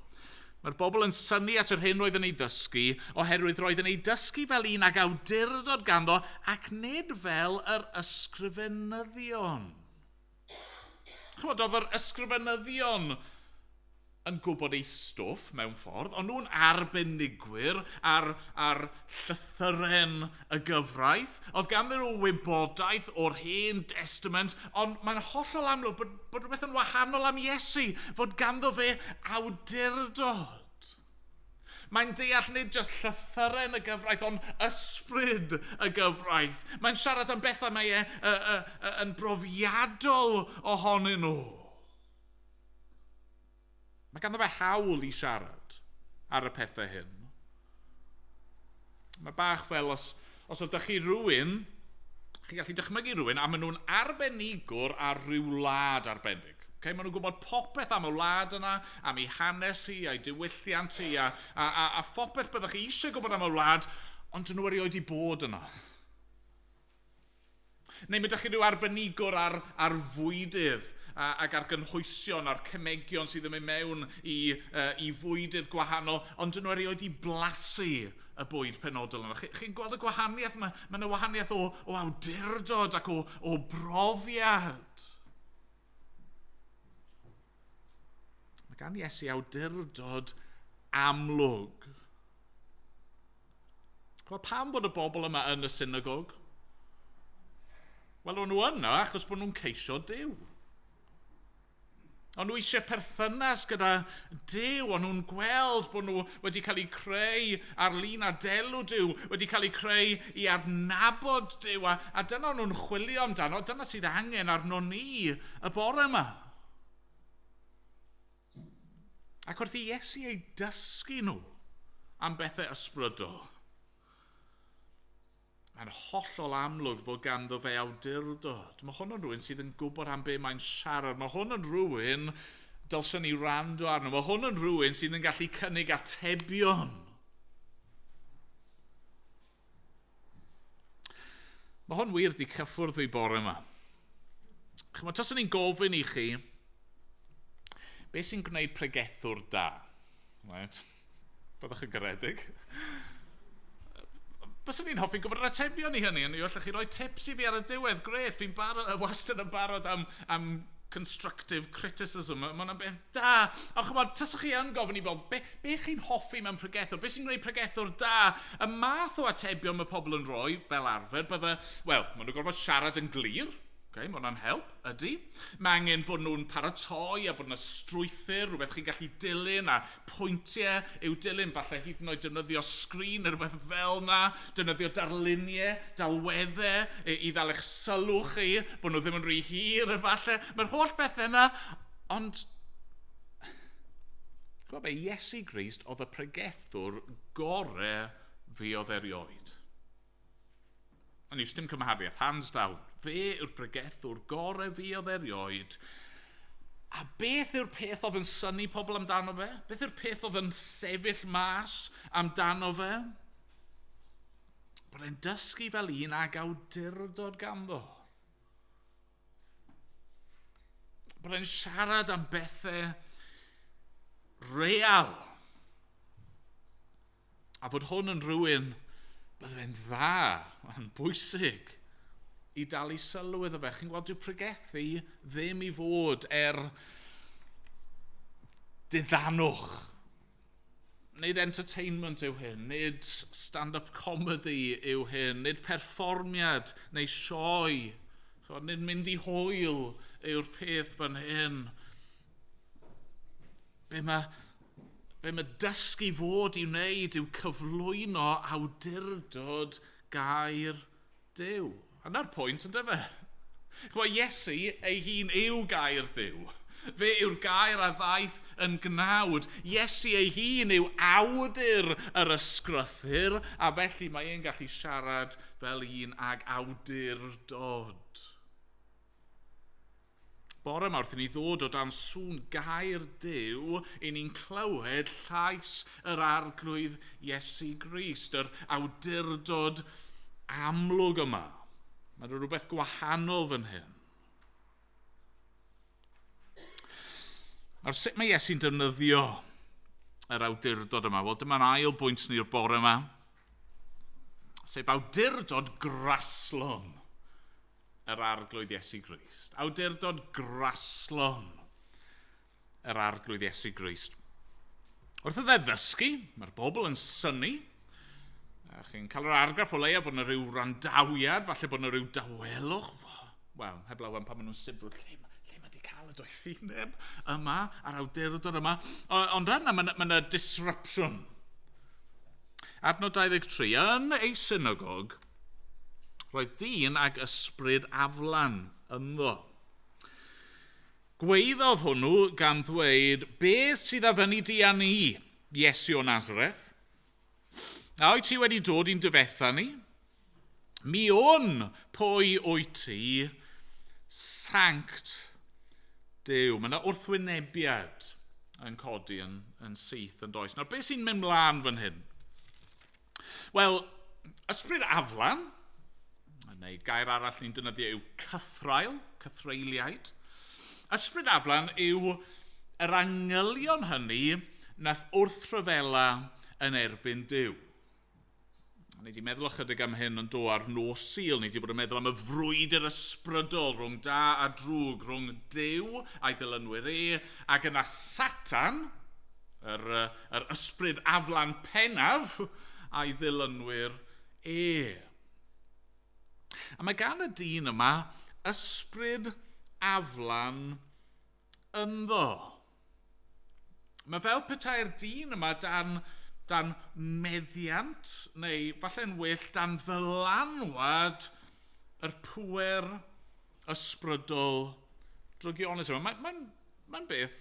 mae'r bobl yn synnu at yr hyn roedd yn ei ddysgu, oherwydd roedd yn ei dysgu fel un ag awdurdod ganddo ac nid fel yr ysgrifenyddion. Chymod, oedd yr ysgrifenyddion yn gwybod ei stwff mewn ffordd, ond nhw'n arbenigwyr ar, ar llythyren y gyfraith. Oedd ganddyn nhw wybodaeth o'r Hen Testament, ond mae'n hollol amlwg bod, bod rhywbeth yn wahanol am Iesu, fod ganddo fe awdurdod. Mae'n deall nid jyst llythyren y gyfraith, ond ysbryd y gyfraith. Mae'n siarad am bethau mae e yn brofiadol ohonyn nhw. Mae ganddo fe hawl i siarad ar y pethau hyn. Mae bach fel os, os ydych chi rhywun, chi'n gallu dychmygu rhywun, a maen nhw'n arbenigwr ar ryw wlad arbennig. Okay? Maen nhw'n gwybod popeth am y wlad yna, am ei hanes hi, a'i diwylliant hi, a, a, a, a phopeth byddwch chi eisiau gwybod am y wlad, ond dyn nhw erioed i bod yna. Neu mae ydych chi rhyw arbenigwr ar, ar fwydydd ac ar gynhwysion a'r cemegion sydd yn mynd mewn i fwydydd gwahanol, ond dyn nhw erioed i blasu y bwyd penodol yna. Chi'n gweld y gwahaniaeth? Mae yna wahaniaeth o awdurdod ac o brofiad. Mae gan Iesu awdurdod amlwg. Wel, pam bod y bobl yma yn y synagog? Wel, o'n nhw yno achos bod nhw'n ceisio Duw. O'n nhw eisiau perthynas gyda Duw, o'n nhw'n gweld bod nhw wedi cael eu creu ar lun a delw Duw, wedi cael eu creu i adnabod Duw, a dyna o'n nhw'n chwilio amdano, dyna sydd angen arno ni y bore yma. Ac wrth i Iesu ei dysgu nhw am bethau ysbrydol, mae'n hollol amlwg fod ganddo fe awdurdod. Mae hwn yn rhywun sydd yn gwybod am be mae'n siarad. Mae hwn yn rhywun dylswn ni wrando arno. Mae hwn yn rhywun sydd yn gallu cynnig atebion. Mae hwn wir di cyffwrdd fi bore yma. Chymod, taswn i'n gofyn i chi, beth sy'n gwneud pregethwr da? Right. Byddwch yn garedig. Byswn i'n hoffi gwybod yr atebion i hynny, ond allwch chi roi tips i fi ar y diwedd, gret, fi'n barod, wastad yn barod am constructive criticism, mae hwnna'n beth da. Ond chymod, taswch chi yn gofyn i bobl, be chi'n hoffi mewn pregethwr, be sy'n gwneud pregethwr da? Y math o atebion mae pobl yn rhoi, fel arfer, bydde, wel, maen nhw'n gorfod siarad yn glir, okay, mae hwnna'n help, ydy. Mae angen bod nhw'n paratoi a bod yna strwythur, rhywbeth chi'n gallu dilyn a pwyntiau i'w dilyn, falle hyd yn oed defnyddio sgrin neu rhywbeth fel na, defnyddio darluniau, dalweddau i ddal eich sylw chi, bod nhw ddim yn rhy hir efallai. Mae'r holl bethau yna, ond ch'mod be, Iesu Grist oedd y pregethwr gore fuodd erioed. Ond yw, dim cymhariaeth, hands down. Fe yw'r pregethwr gore fuodd erioed. A beth yw'r peth oedd yn synnu pobl amdano fe? Beth yw'r peth oedd yn sefyll mas amdano fe? Bod e'n dysgu fel un ag awdurdod ganddo. Bod e'n siarad am bethau real. A fod hwn yn rhywun bydde fe'n dda, yn bwysig, i dalu sylw iddo fe. Chi'n gweld, dyw pregethu ddim i fod er diddanwch. Nid entertainment yw hyn, nid stand-up comedy yw hyn, nid perfformiad neu sioe. Ch'mod, nid mynd i hwyl yw'r peth fan hyn. Be mae dysgu fod i wneud yw cyflwyno awdurdod gair Duw. A 'na'r pwynt, yndyfe? Ch'mod, Iesu ei hun yw gair Duw. Fe yw'r gair a ddaeth yn gnawd. Iesu ei hun yw awdur yr ysgrythur, a felly mae e'n gallu siarad fel un ag awdurdod. Bore yma wrth i ni ddod o dan sŵn gair Duw, i ni'n clywed llais yr Arglwydd Iesu Grist, yr awdurdod amlwg yma. Mae rhywbeth gwahanol fan hyn. Nawr, sut mae Iesu'n defnyddio yr awdurdod yma? Wel, dyma'n ail bwynt ni'r bore yma, sef awdurdod graslon yr Arglwydd Iesu Grist. Awdurdod graslon yr Arglwydd Iesu Grist. Wrth iddo ddysgu, mae'r bobl yn synnu. A chi'n cael yr argraff o leia fod yna rhyw wrandawiad, falle bod yna rhyw dawelwch. Wel, heblaw am pan maen nhw'n sibrwd, lle mae di cael y doethineb yma, a'r awdurdod yma. Ond yna, mae yna disruption. Adnod 23, yn ei synagog, roedd dyn ag ysbryd aflan ynddo. Gweiddodd hwnnw gan ddweud, beth sydd â fyny di â ni, Iesu o Nazareth? A wyt ti wedi dod i'n dyfetha ni? Mi wn pwy wyt ti, sanct Duw. Mae yna wrthwynebiad yn codi yn syth yn does. Nawr, beth sy'n mynd mlaen fan hyn? Wel, ysbryd aflan, neu gair arall ni'n defnyddio yw cythraul, cythreiliaid. Ysbryd aflan yw yr angylion hynny nath wrthryfela yn erbyn Duw. Ni wedi meddwl ychydig am hyn yn do ar nos Sul. Ni wedi bod yn meddwl am y frwydr ysbrydol rhwng da a drwg, rhwng Duw a'i ddilynwyr e, ac yna Satan, yr ysbryd aflan pennaf, a'i ddilynwyr e. A mae gan y dyn yma ysbryd aflan ynddo. Mae fel petai'r dyn yma dan meddiant, neu falle'n well dan ddylanwad yr pŵer ysbrydol drygionus yma. Mae'n beth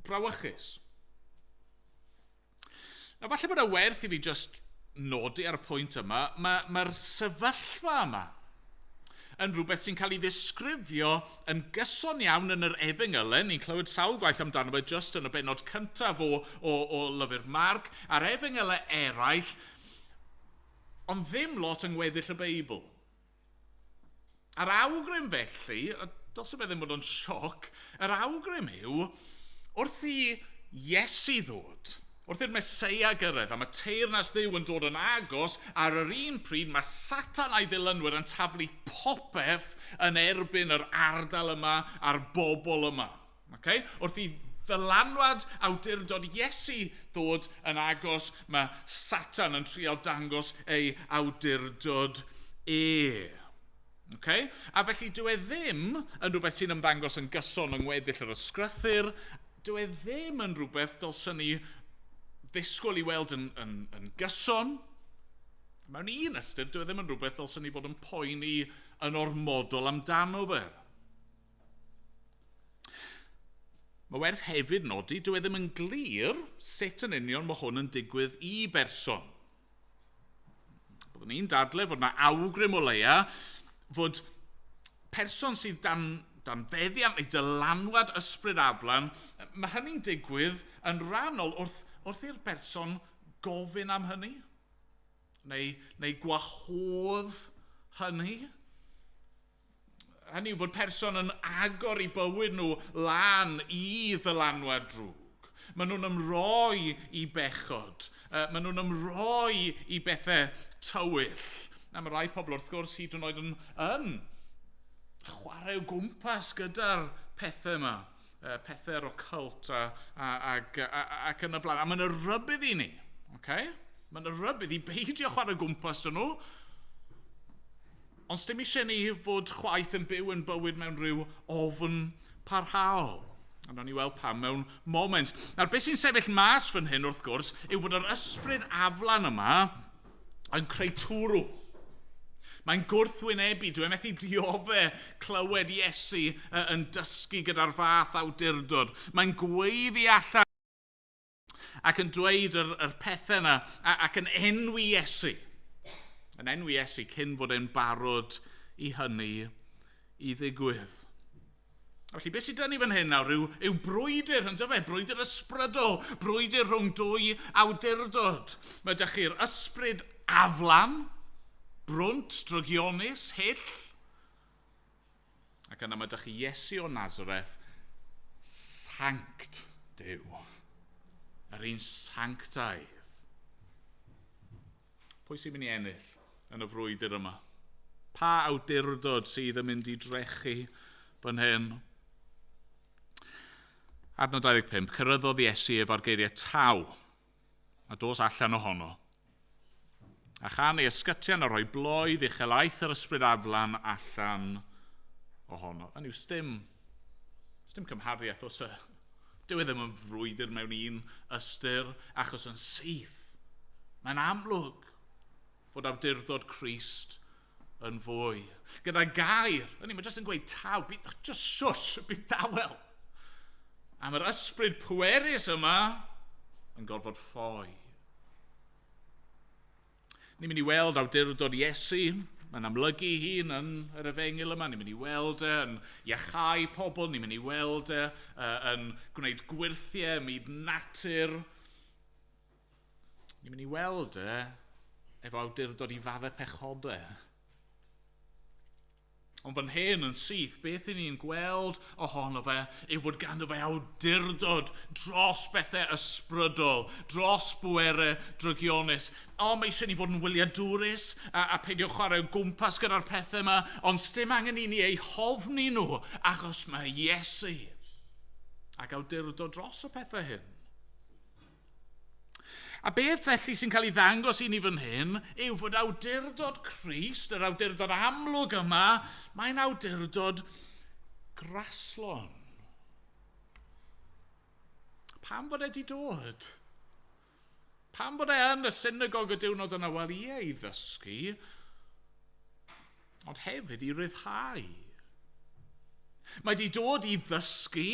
brawychus. Nawr, falle bod e werth i fi just nodi ar y pwynt yma, mae'r sefyllfa yma yn rhywbeth sy'n cael ei ddisgrifio yn gyson iawn yn yr Efengylau. Ni'n clywed sawl gwaith amdano fe just yn y bennod cyntaf o lyfr Marc, a'r Efengylau eraill, ond ddim lot yng ngweddill y Beibl. A'r awgrym felly, dylse fe ddim bod yn sioc, yr awgrym yw, wrth i Iesu ddod, wrth i'r Meseia gyrraedd, a mae teyrnas Dduw yn dod yn agos, ar yr un pryd mae Satan a'i ddilynwyr yn taflu popeth yn erbyn yr ardal yma a'r bobl yma. Okay? Wrth i ddylanwad awdurdod Iesu ddod yn agos, mae Satan yn trial dangos ei awdurdod e. Okay? A felly dyw e ddim yn rhywbeth sy'n ymddangos yn gyson yng ngweddill yr ysgrythur, dyw e ddim yn rhywbeth dylswn ni ddisgwyl i weld yn gyson. Mewn un ystyr, dyw e ddim yn rhywbeth dylswn ni fod yn poeni yn ormodol amdano fe. Mae werth hefyd nodi, dyw e ddim yn glir sut yn union mae hwn yn digwydd i berson. Byddwn ni'n dadle fod yna awgrym o leia fod person sydd dan feddiant neu dylanwad ysbryd aflan, mae hynny'n digwydd yn rhannol wrth i'r berson gofyn am hynny, neu gwahodd hynny. Hynny yw fod person yn agor i bywyd nhw lan i ddylanwad drwg. Maen nhw'n ymroi i bechod. Maen nhw'n ymroi i bethau tywyll. A mae rai pobl wrth gwrs hyd yn oed yn chwarae o gwmpas gyda'r pethau yma. Pethau'r occult ac yn y blaen. A mae'n rybudd i ni. Okay? Mae'n rybudd i beidio chwarae o gwmpas dyn nhw. Ond sdim eisiau ni fod chwaith yn byw yn bywyd mewn rhyw ofn parhaol. A nawn ni weld pam mewn moment. Nawr, beth sy'n sefyll mas fan hyn, wrth gwrs, yw fod yr ysbryd aflan yma yn creu twrw. Mae'n gwrthwynebu, dwi methu diodde clywed Iesu yn dysgu gyda'r fath awdurdod. Mae'n gweiddi allan ac yn dweud yr pethau yna ac yn enwi Iesu. Yn enwi Iesu cyn fod e'n barod i hynny i ddigwydd. Felly, beth sydd 'da ni fan hyn nawr yw brwydr, yn dyfe? Brwydr ysbrydol, brwydr rhwng dwy awdurdod. Mae 'da chi'r ysbryd aflan, brwnt, drygionus, hyll. Ac yna mae 'da chi Iesu o Nazareth, sanct Duw. Yr un sanctaidd. Pwy sy'n mynd i ennill yn y frwydr yma? Pa awdurdod sydd yn mynd i drechu fan hyn? Adnod 25, cyrraeddodd Iesu efo'r geiriau taw, a dos allan ohono. A chan ei ysgytian a rhoi bloedd uchel aeth yr ysbryd aflan allan ohono. Hynny yw, sdim cymhariaeth os y... Dyw e ddim yn frwydr mewn un ystyr, achos yn syth. Mae'n amlwg fod awdurdod Crist yn fwy. Gyda gair, hynny, mae jyst yn gweud taw, bydd, just shush, bydd dawel. A mae'r ysbryd pwerus yma yn gorfod ffoi. Ni'n mynd i weld awdurdod Iesu, mae'n amlygu hun yn yr efengyl yma, ni'n mynd i weld e yn iachau pobl, ni'n mynd i weld e yn gwneud gwyrthiau ym myd natur. Ni'n mynd i weld e efo awdurdod i faddau pechodau. Ond fan hyn yn syth, beth i ni'n gweld ohono fe yw fod ganddo fe awdurdod dros bethau ysbrydol, dros bwerau drygionus. O, mae eisiau ni fod yn wyliadwrus a peidio chwarae o gwmpas gyda'r pethau yma, ond sdim angen i ni eu hofni nhw, achos mae Iesu ac awdurdod dros y pethau hyn. A beth felly sy'n cael ei ddangos i ni fan hyn yw fod awdurdod Crist, yr awdurdod amlwg yma, mae'n awdurdod graslon. Pam fod e wedi dod? Pam fod e yn y synagog y diwrnod yna? Wel, ie, i ddysgu, ond hefyd i ryddhau. Mae wedi dod i ddysgu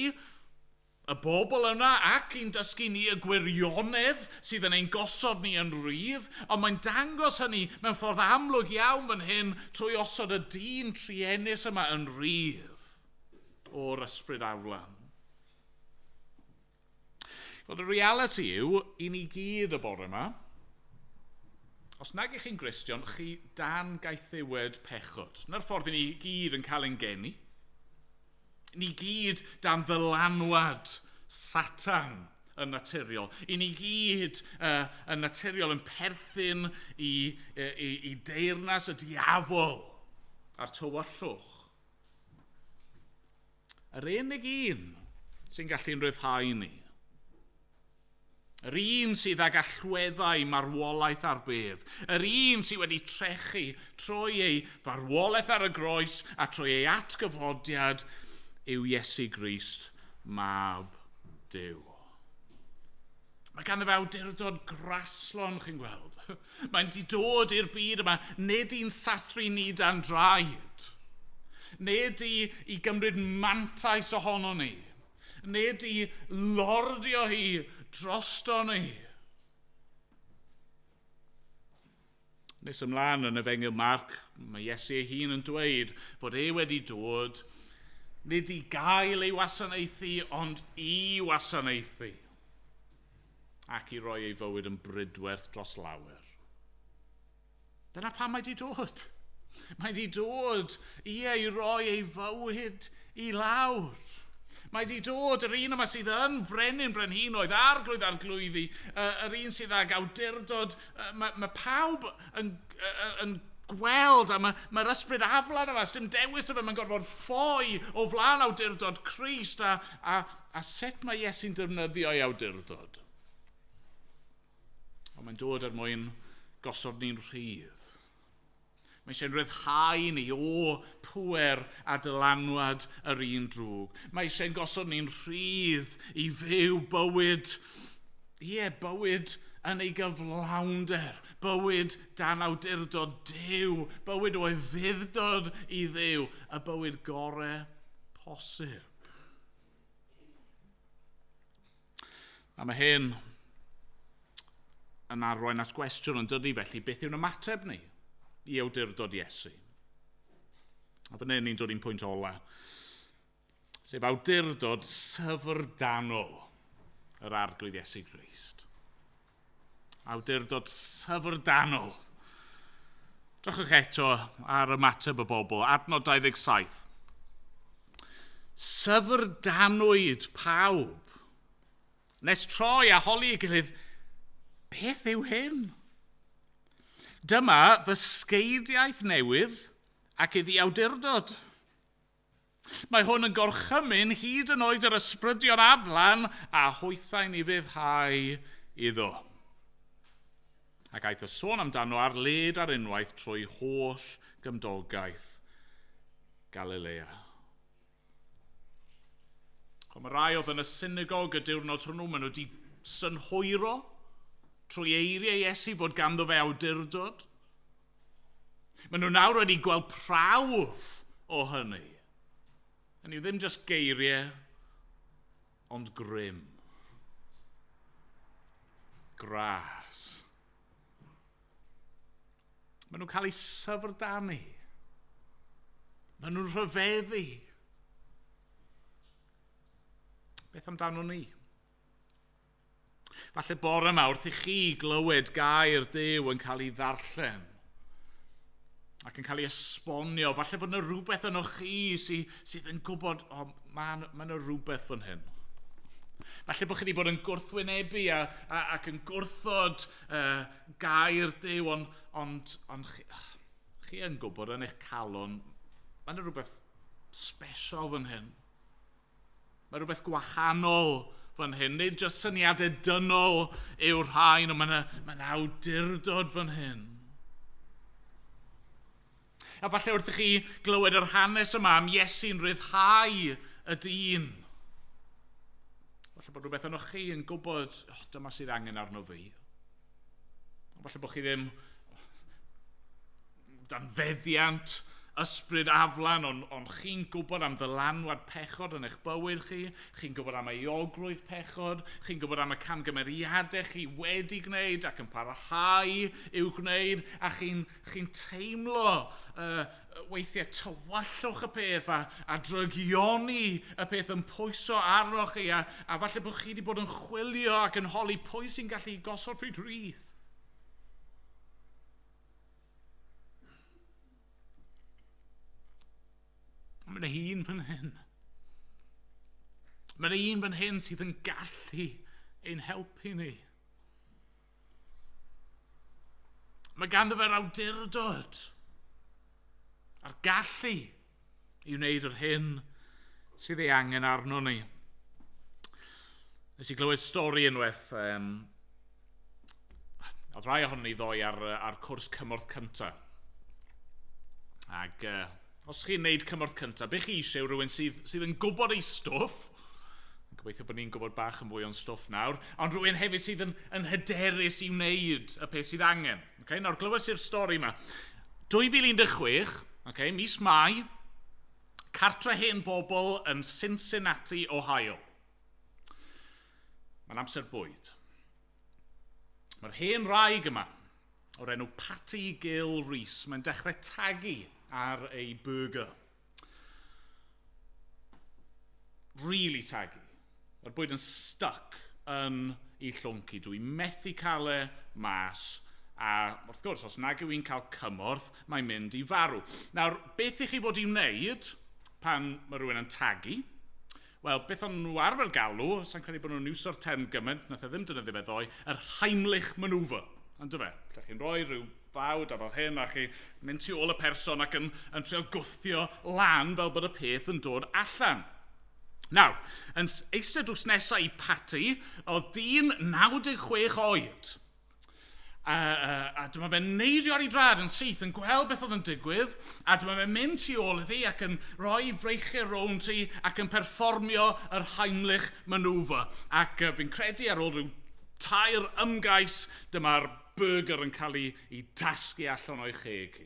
y bobl yna ac i'n dysgu ni y gwirionedd sydd yn ein gosod ni yn rhydd, ond mae'n dangos hynny mewn ffordd amlwg iawn fan hyn trwy osod y dyn truenus yma yn rhydd o'r ysbryd aflan. Wel, y reality yw, i ni gyd y bore yma, os nag ych chi'n Gristion, chi dan gaethiwed pechod. Dyna'r ffordd i ni gyd yn cael ein geni. Ni gyd dan ddylanwad Satan yn naturiol. I ni gyd yn naturiol yn perthyn i deyrnas y diafol a'r tywyllwch. Yr unig un sy'n gallu'n rhyddhau ni, yr un sydd ag allweddau marwolaeth ar bedd, yr un sydd wedi trechu trwy ei farwolaeth ar y groes a trwy ei atgyfodiad, yw Iesu Grist, mab Duw. Mae ganddo fe awdurdod graslon, chi'n gweld. Mae'n di dod i'r byd yma, nid i'n sathru ni dan draed. Nid i gymryd mantais ohono ni. Nid i lordio hi drosto ni. Nes ymlaen yn Efengyl Marc, mae Iesu ei hun yn dweud fod e wedi dod nid i gael ei wasanaethu, ond i wasanaethu. Ac i roi ei fywyd yn brydwerth dros lawer. Dyna pam mae di dod. Mae di dod i ei roi ei fywyd i lawr. Mae di dod yr un yma sydd yn frenin brenhinoedd, arglwydd arglwyddi, yr un sydd ag awdurdod. Mae pawb yn gweld, a mae'r ysbryd aflan yma, sdim dewis o fe, mae'n gorfod ffoi o flaen awdurdod Crist, a sut mae Iesu'n defnyddio ei awdurdod. Ond mae'n dod er mwyn gosod ni'n rhydd. Mae eisiau'n rhyddhau ni o pŵer a dylanwad yr un drwg. Mae eisiau'n gosod ni'n rhydd i fyw bywyd, ie, bywyd yn ei gyflawnder, bywyd dan awdurdod Duw, bywyd o ufudd-dod i Dduw, y bywyd gorau posib. A mae hyn yn arwain at gwestiwn yn dydi felly, beth yw'n ymateb ni i awdurdod Iesu? A fan hyn ni'n dod i'n pwynt ola, sef awdurdod syfrdanol yr Arglwydd Iesu Grist. Awdurdod syfrdanol. Drychwch eto ar ymateb y bobl, adnod 27. Syfrdanwyd pawb, nes troi a holi ei gilydd, beth yw hyn? Dyma ddysgeidiaeth newydd ac iddi awdurdod. Mae hwn yn gorchymyn hyd yn oed yr ysbrydion aflan a hwythau'n ufuddhau iddo. Ac aeth y sôn amdano ar led ar unwaith trwy holl gymdogaeth Galilea. Ond mae rai oedd yn y synagog y diwrnod hwnnw, maen nhw wedi synhwyro trwy eiriau Iesu fod ganddo fe awdurdod. Maen nhw nawr wedi gweld prawf o hynny. Hynny yw ddim jyst geiriau, ond grym. Gras. Maen nhw'n cael eu syfrdanu. Maen nhw'n rhyfeddu. Beth amdano ni? Falle bore yma wrth i chi glywed gair Duw yn cael ei ddarllen. Ac yn cael ei esbonio, falle bod yna rhywbeth yno chi sydd yn gwybod, o, mae yna rhywbeth fan hyn. Falle bod chi wedi bod yn gwrthwynebu ac yn gwrthod gair Duw, ond chi yn gwybod yn eich calon, mae yna rhywbeth special fan hyn. Mae rhywbeth gwahanol fan hyn. Nid jyst syniadau dynol yw'r rhain, ond mae yna awdurdod fan hyn. A falle wrth i chi glywed yr hanes yma am Iesu'n rhyddhau y dyn. Falle bod rhywbeth yno chi yn gwybod, oh, dyma sydd angen arno fi. Falle bod chi ddim dan feddiant ysbryd aflan, ond chi'n gwybod am ddylanwad pechod yn eich bywyd chi, chi'n gwybod am euogrwydd pechod, chi'n gwybod am y camgymeriadau chi wedi gwneud ac yn parhau i'w gwneud, a chi'n teimlo weithiau tywyllwch y peth a drygioni y peth yn pwyso arnoch chi, a falle bod chi wedi bod yn chwilio ac yn holi pwy sy'n gallu gosod fi'n rhydd. Mae yna un fan hyn. Mae yna un fan hyn sydd yn gallu ein helpu ni. Mae ganddo fe'r awdurdod a'r gallu i wneud yr hyn sydd ei angen arno ni. Nes i glywed stori unwaith. Oedd rhai ohonon ni ddoe ar cwrs cymorth cyntaf. Ac os chi'n neud cymorth cyntaf, be chi eisiau yw rhywun sydd yn gwybod ei stwff, gobeithio bod ni'n gwybod bach yn fwy o'n stwff nawr, ond rhywun hefyd sydd yn hyderus i wneud y peth sydd angen. Okay? Nawr, glywes i'r stori yma. 2016, okay, mis Mai, cartre hen bobl yn Cincinnati, Ohio. Mae'n amser bwyd. Mae'r hen wraig yma, o'r enw Patty Gill Rees, mae'n dechrau tagu ar ei burger. Really tagu. Mae'r bwyd yn stuck yn ei llwnc i. Dwi'n methu cael e mas. A wrth gwrs, os nag yw hi'n cael cymorth, mae'n mynd i farw. Nawr, beth i chi fod i wneud pan mae rhywun yn tagu? Wel, beth o'n nhw arfer galw, sa'n credu bod nhw'n iwso'r term gymaint, nath e ddim defnyddio fe ddoe, yr Heimlich manoeuvre. On'd yfe? Lle chi'n rhoi rhyw bawd a fel hyn, a chi mynd tu ôl y person ac yn trio gwthio lan fel bod y peth yn dod allan. Nawr, yn eistedd drws nesaf i Patty, oedd dyn 96 oed. A dyma fe'n neidio ar ei drad yn syth, yn gweld beth oedd yn digwydd, a dyma fe'n mynd tu ôl iddi ac yn rhoi freichiau rownd hi ac yn perfformio yr Heimlich manoeuvre. Ac fi'n credu ar ôl rhyw 3 ymgais, dyma'r burger yn cael ei tasgu allan o'i cheg hi.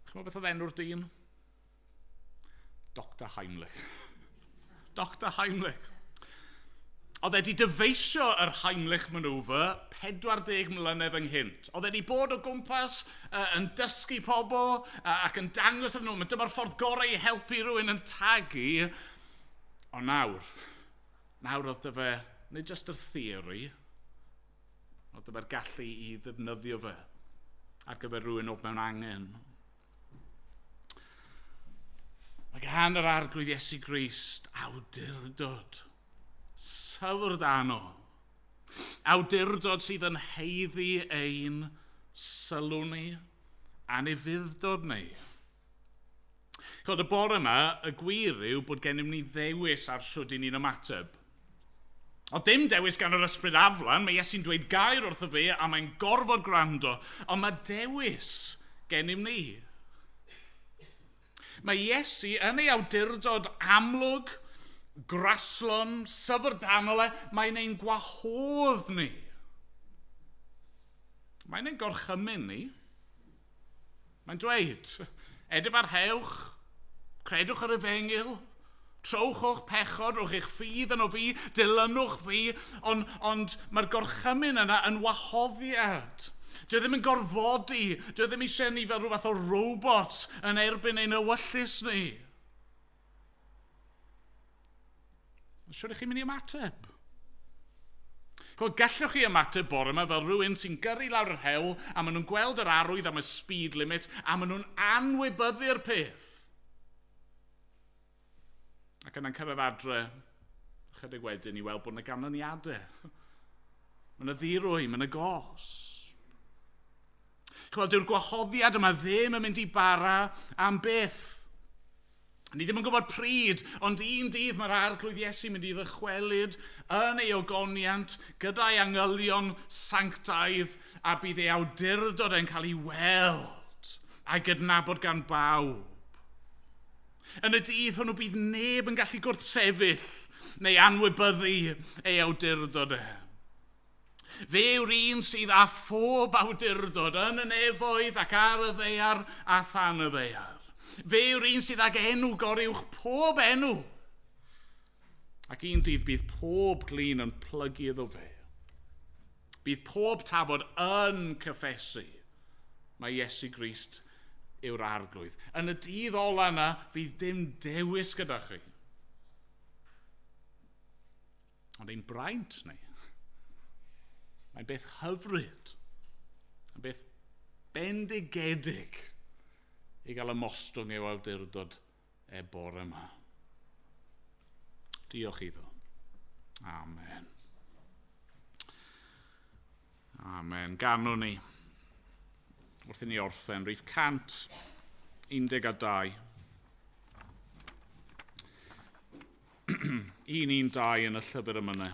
Chimod beth oedd enw'r dyn? Dr Heimlich. Dr Heimlich. Oedd e wedi dyfeisio yr Heimlich manoeuvre 40 mlynedd ynghynt. Oedd e wedi bod o gwmpas yn dysgu pobl ac yn dangos iddyn nhw, dyma'r ffordd gorau i helpu rhywun yn tagu. Ond nawr oedd dy fe, nid jyst yr theori, oedd dy fe'r gallu i ddefnyddio fe ar gyfer rhywun oedd mewn angen. Mae gan yr Arglwydd Iesu Grist awdurdod syfrdanol. Awdurdod sydd yn haeddu ein sylw ni a'n ufudd-dod ni. Chod, y bore yma, y gwir yw bod gennym ni ddewis ar shwd i ni'n ymateb. O dim dewis gan yr ysbryd aflan, mae Iesu'n dweud gair wrtho fi a mae'n gorfod gwrando, ond mae dewis gennym ni. Mae Iesu yn ei awdurdod amlwg, graslon, syfrdanol e, mae'n ein gwahodd ni. Mae'n ein gorchymyn ni. Mae'n dweud, edifarhewch, credwch yr efengyl, trowch o'ch pechod, rhowch eich ffydd yno fi, dilynwch fi, ond mae'r gorchymyn yna yn wahoddiad. Dwi ddim yn gorfodi, dwi ddim eisiau ni fel rhywbeth o robot yn erbyn ein ewyllys ni. Siwr i chi'n mynd i ymateb? Gallwch chi ymateb bore yma fel rhywun sy'n gyrru lawr yr hewl a maen nhw'n gweld yr arwydd am y speed limit a maen nhw'n anwybyddu'r peth. Ac yna'n cyrraedd adre chydig wedyn i weld bod yna ganlyniadau. Mae yna ddirwy, mae yna gos. Chwel, dyw'r gwahoddiad yma ddim yn mynd i bara am byth. Ni ddim yn gwybod pryd, ond un dydd mae'r Arglwydd Iesu mynd i ddychwelyd yn ei ogoniant gyda'i angylion sanctaidd a bydd ei awdurdod e'n cael ei weld a'i gydnabod gan bawb. Yn y dydd hwnnw bydd neb yn gallu gwrthsefyll neu anwybyddu ei awdurdod e. Fe yw'r un sydd â phob awdurdod yn y nefoedd ac ar y ddaear a than y ddaear. Fe yw'r un sydd ag enw goruwch pob enw. Ac un dydd bydd pob glin yn plygu iddo fe. Bydd pob tafod yn cyffesu mae Iesu Grist yw'r Arglwydd. Yn y dydd ola yna, fydd dim dewis gyda chi. Ond ein braint ni, mae'n beth hyfryd, mae'n beth bendigedig i gael ymostwng i'w awdurdod e bore yma. Diolch iddo. Amen. Amen. Ganwn ni wrth i ni orffen, rhif 112. 112 yn y llyfr yma.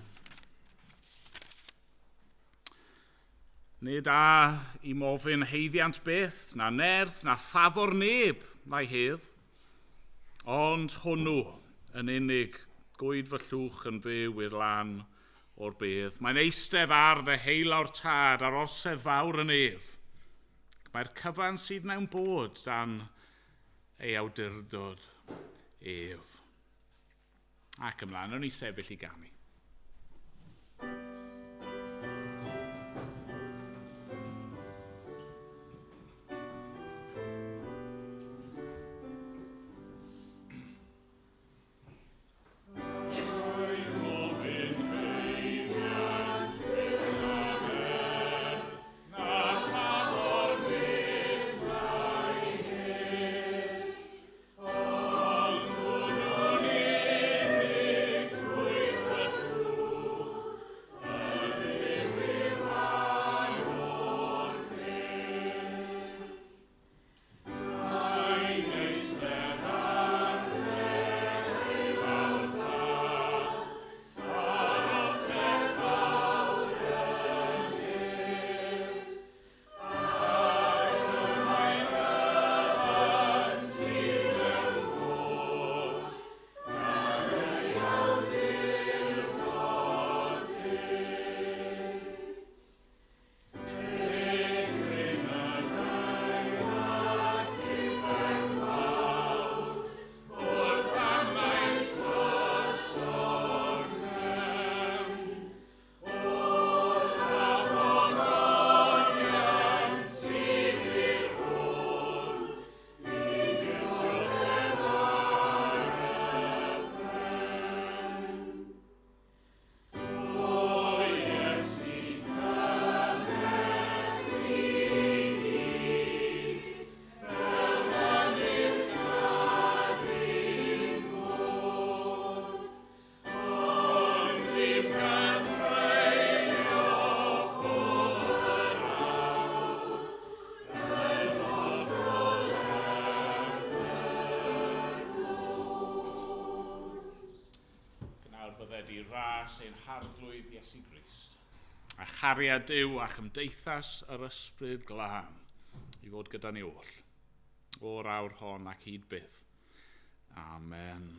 Nid a i mofyn heiddiant byth, na nerth, na ffafor neb, na'i hedd, ond hwnnw yn unig gwyd fy llwch yn fyw i'r lan o'r bedd. Mae'n eistedd ar ddeheulaw'r tad ar orsedd fawr yn ef. Mae'r cyfan sydd mewn bod dan ei awdurdod ef. Ac ymlaen, o'n i sefyll i ganu. Ras ein Harglwydd Iesu Grist, a chariad Duw a chymdeithas yr Ysbryd Glân i fod gyda ni oll, o'r awr hon ac hyd byth. Amen.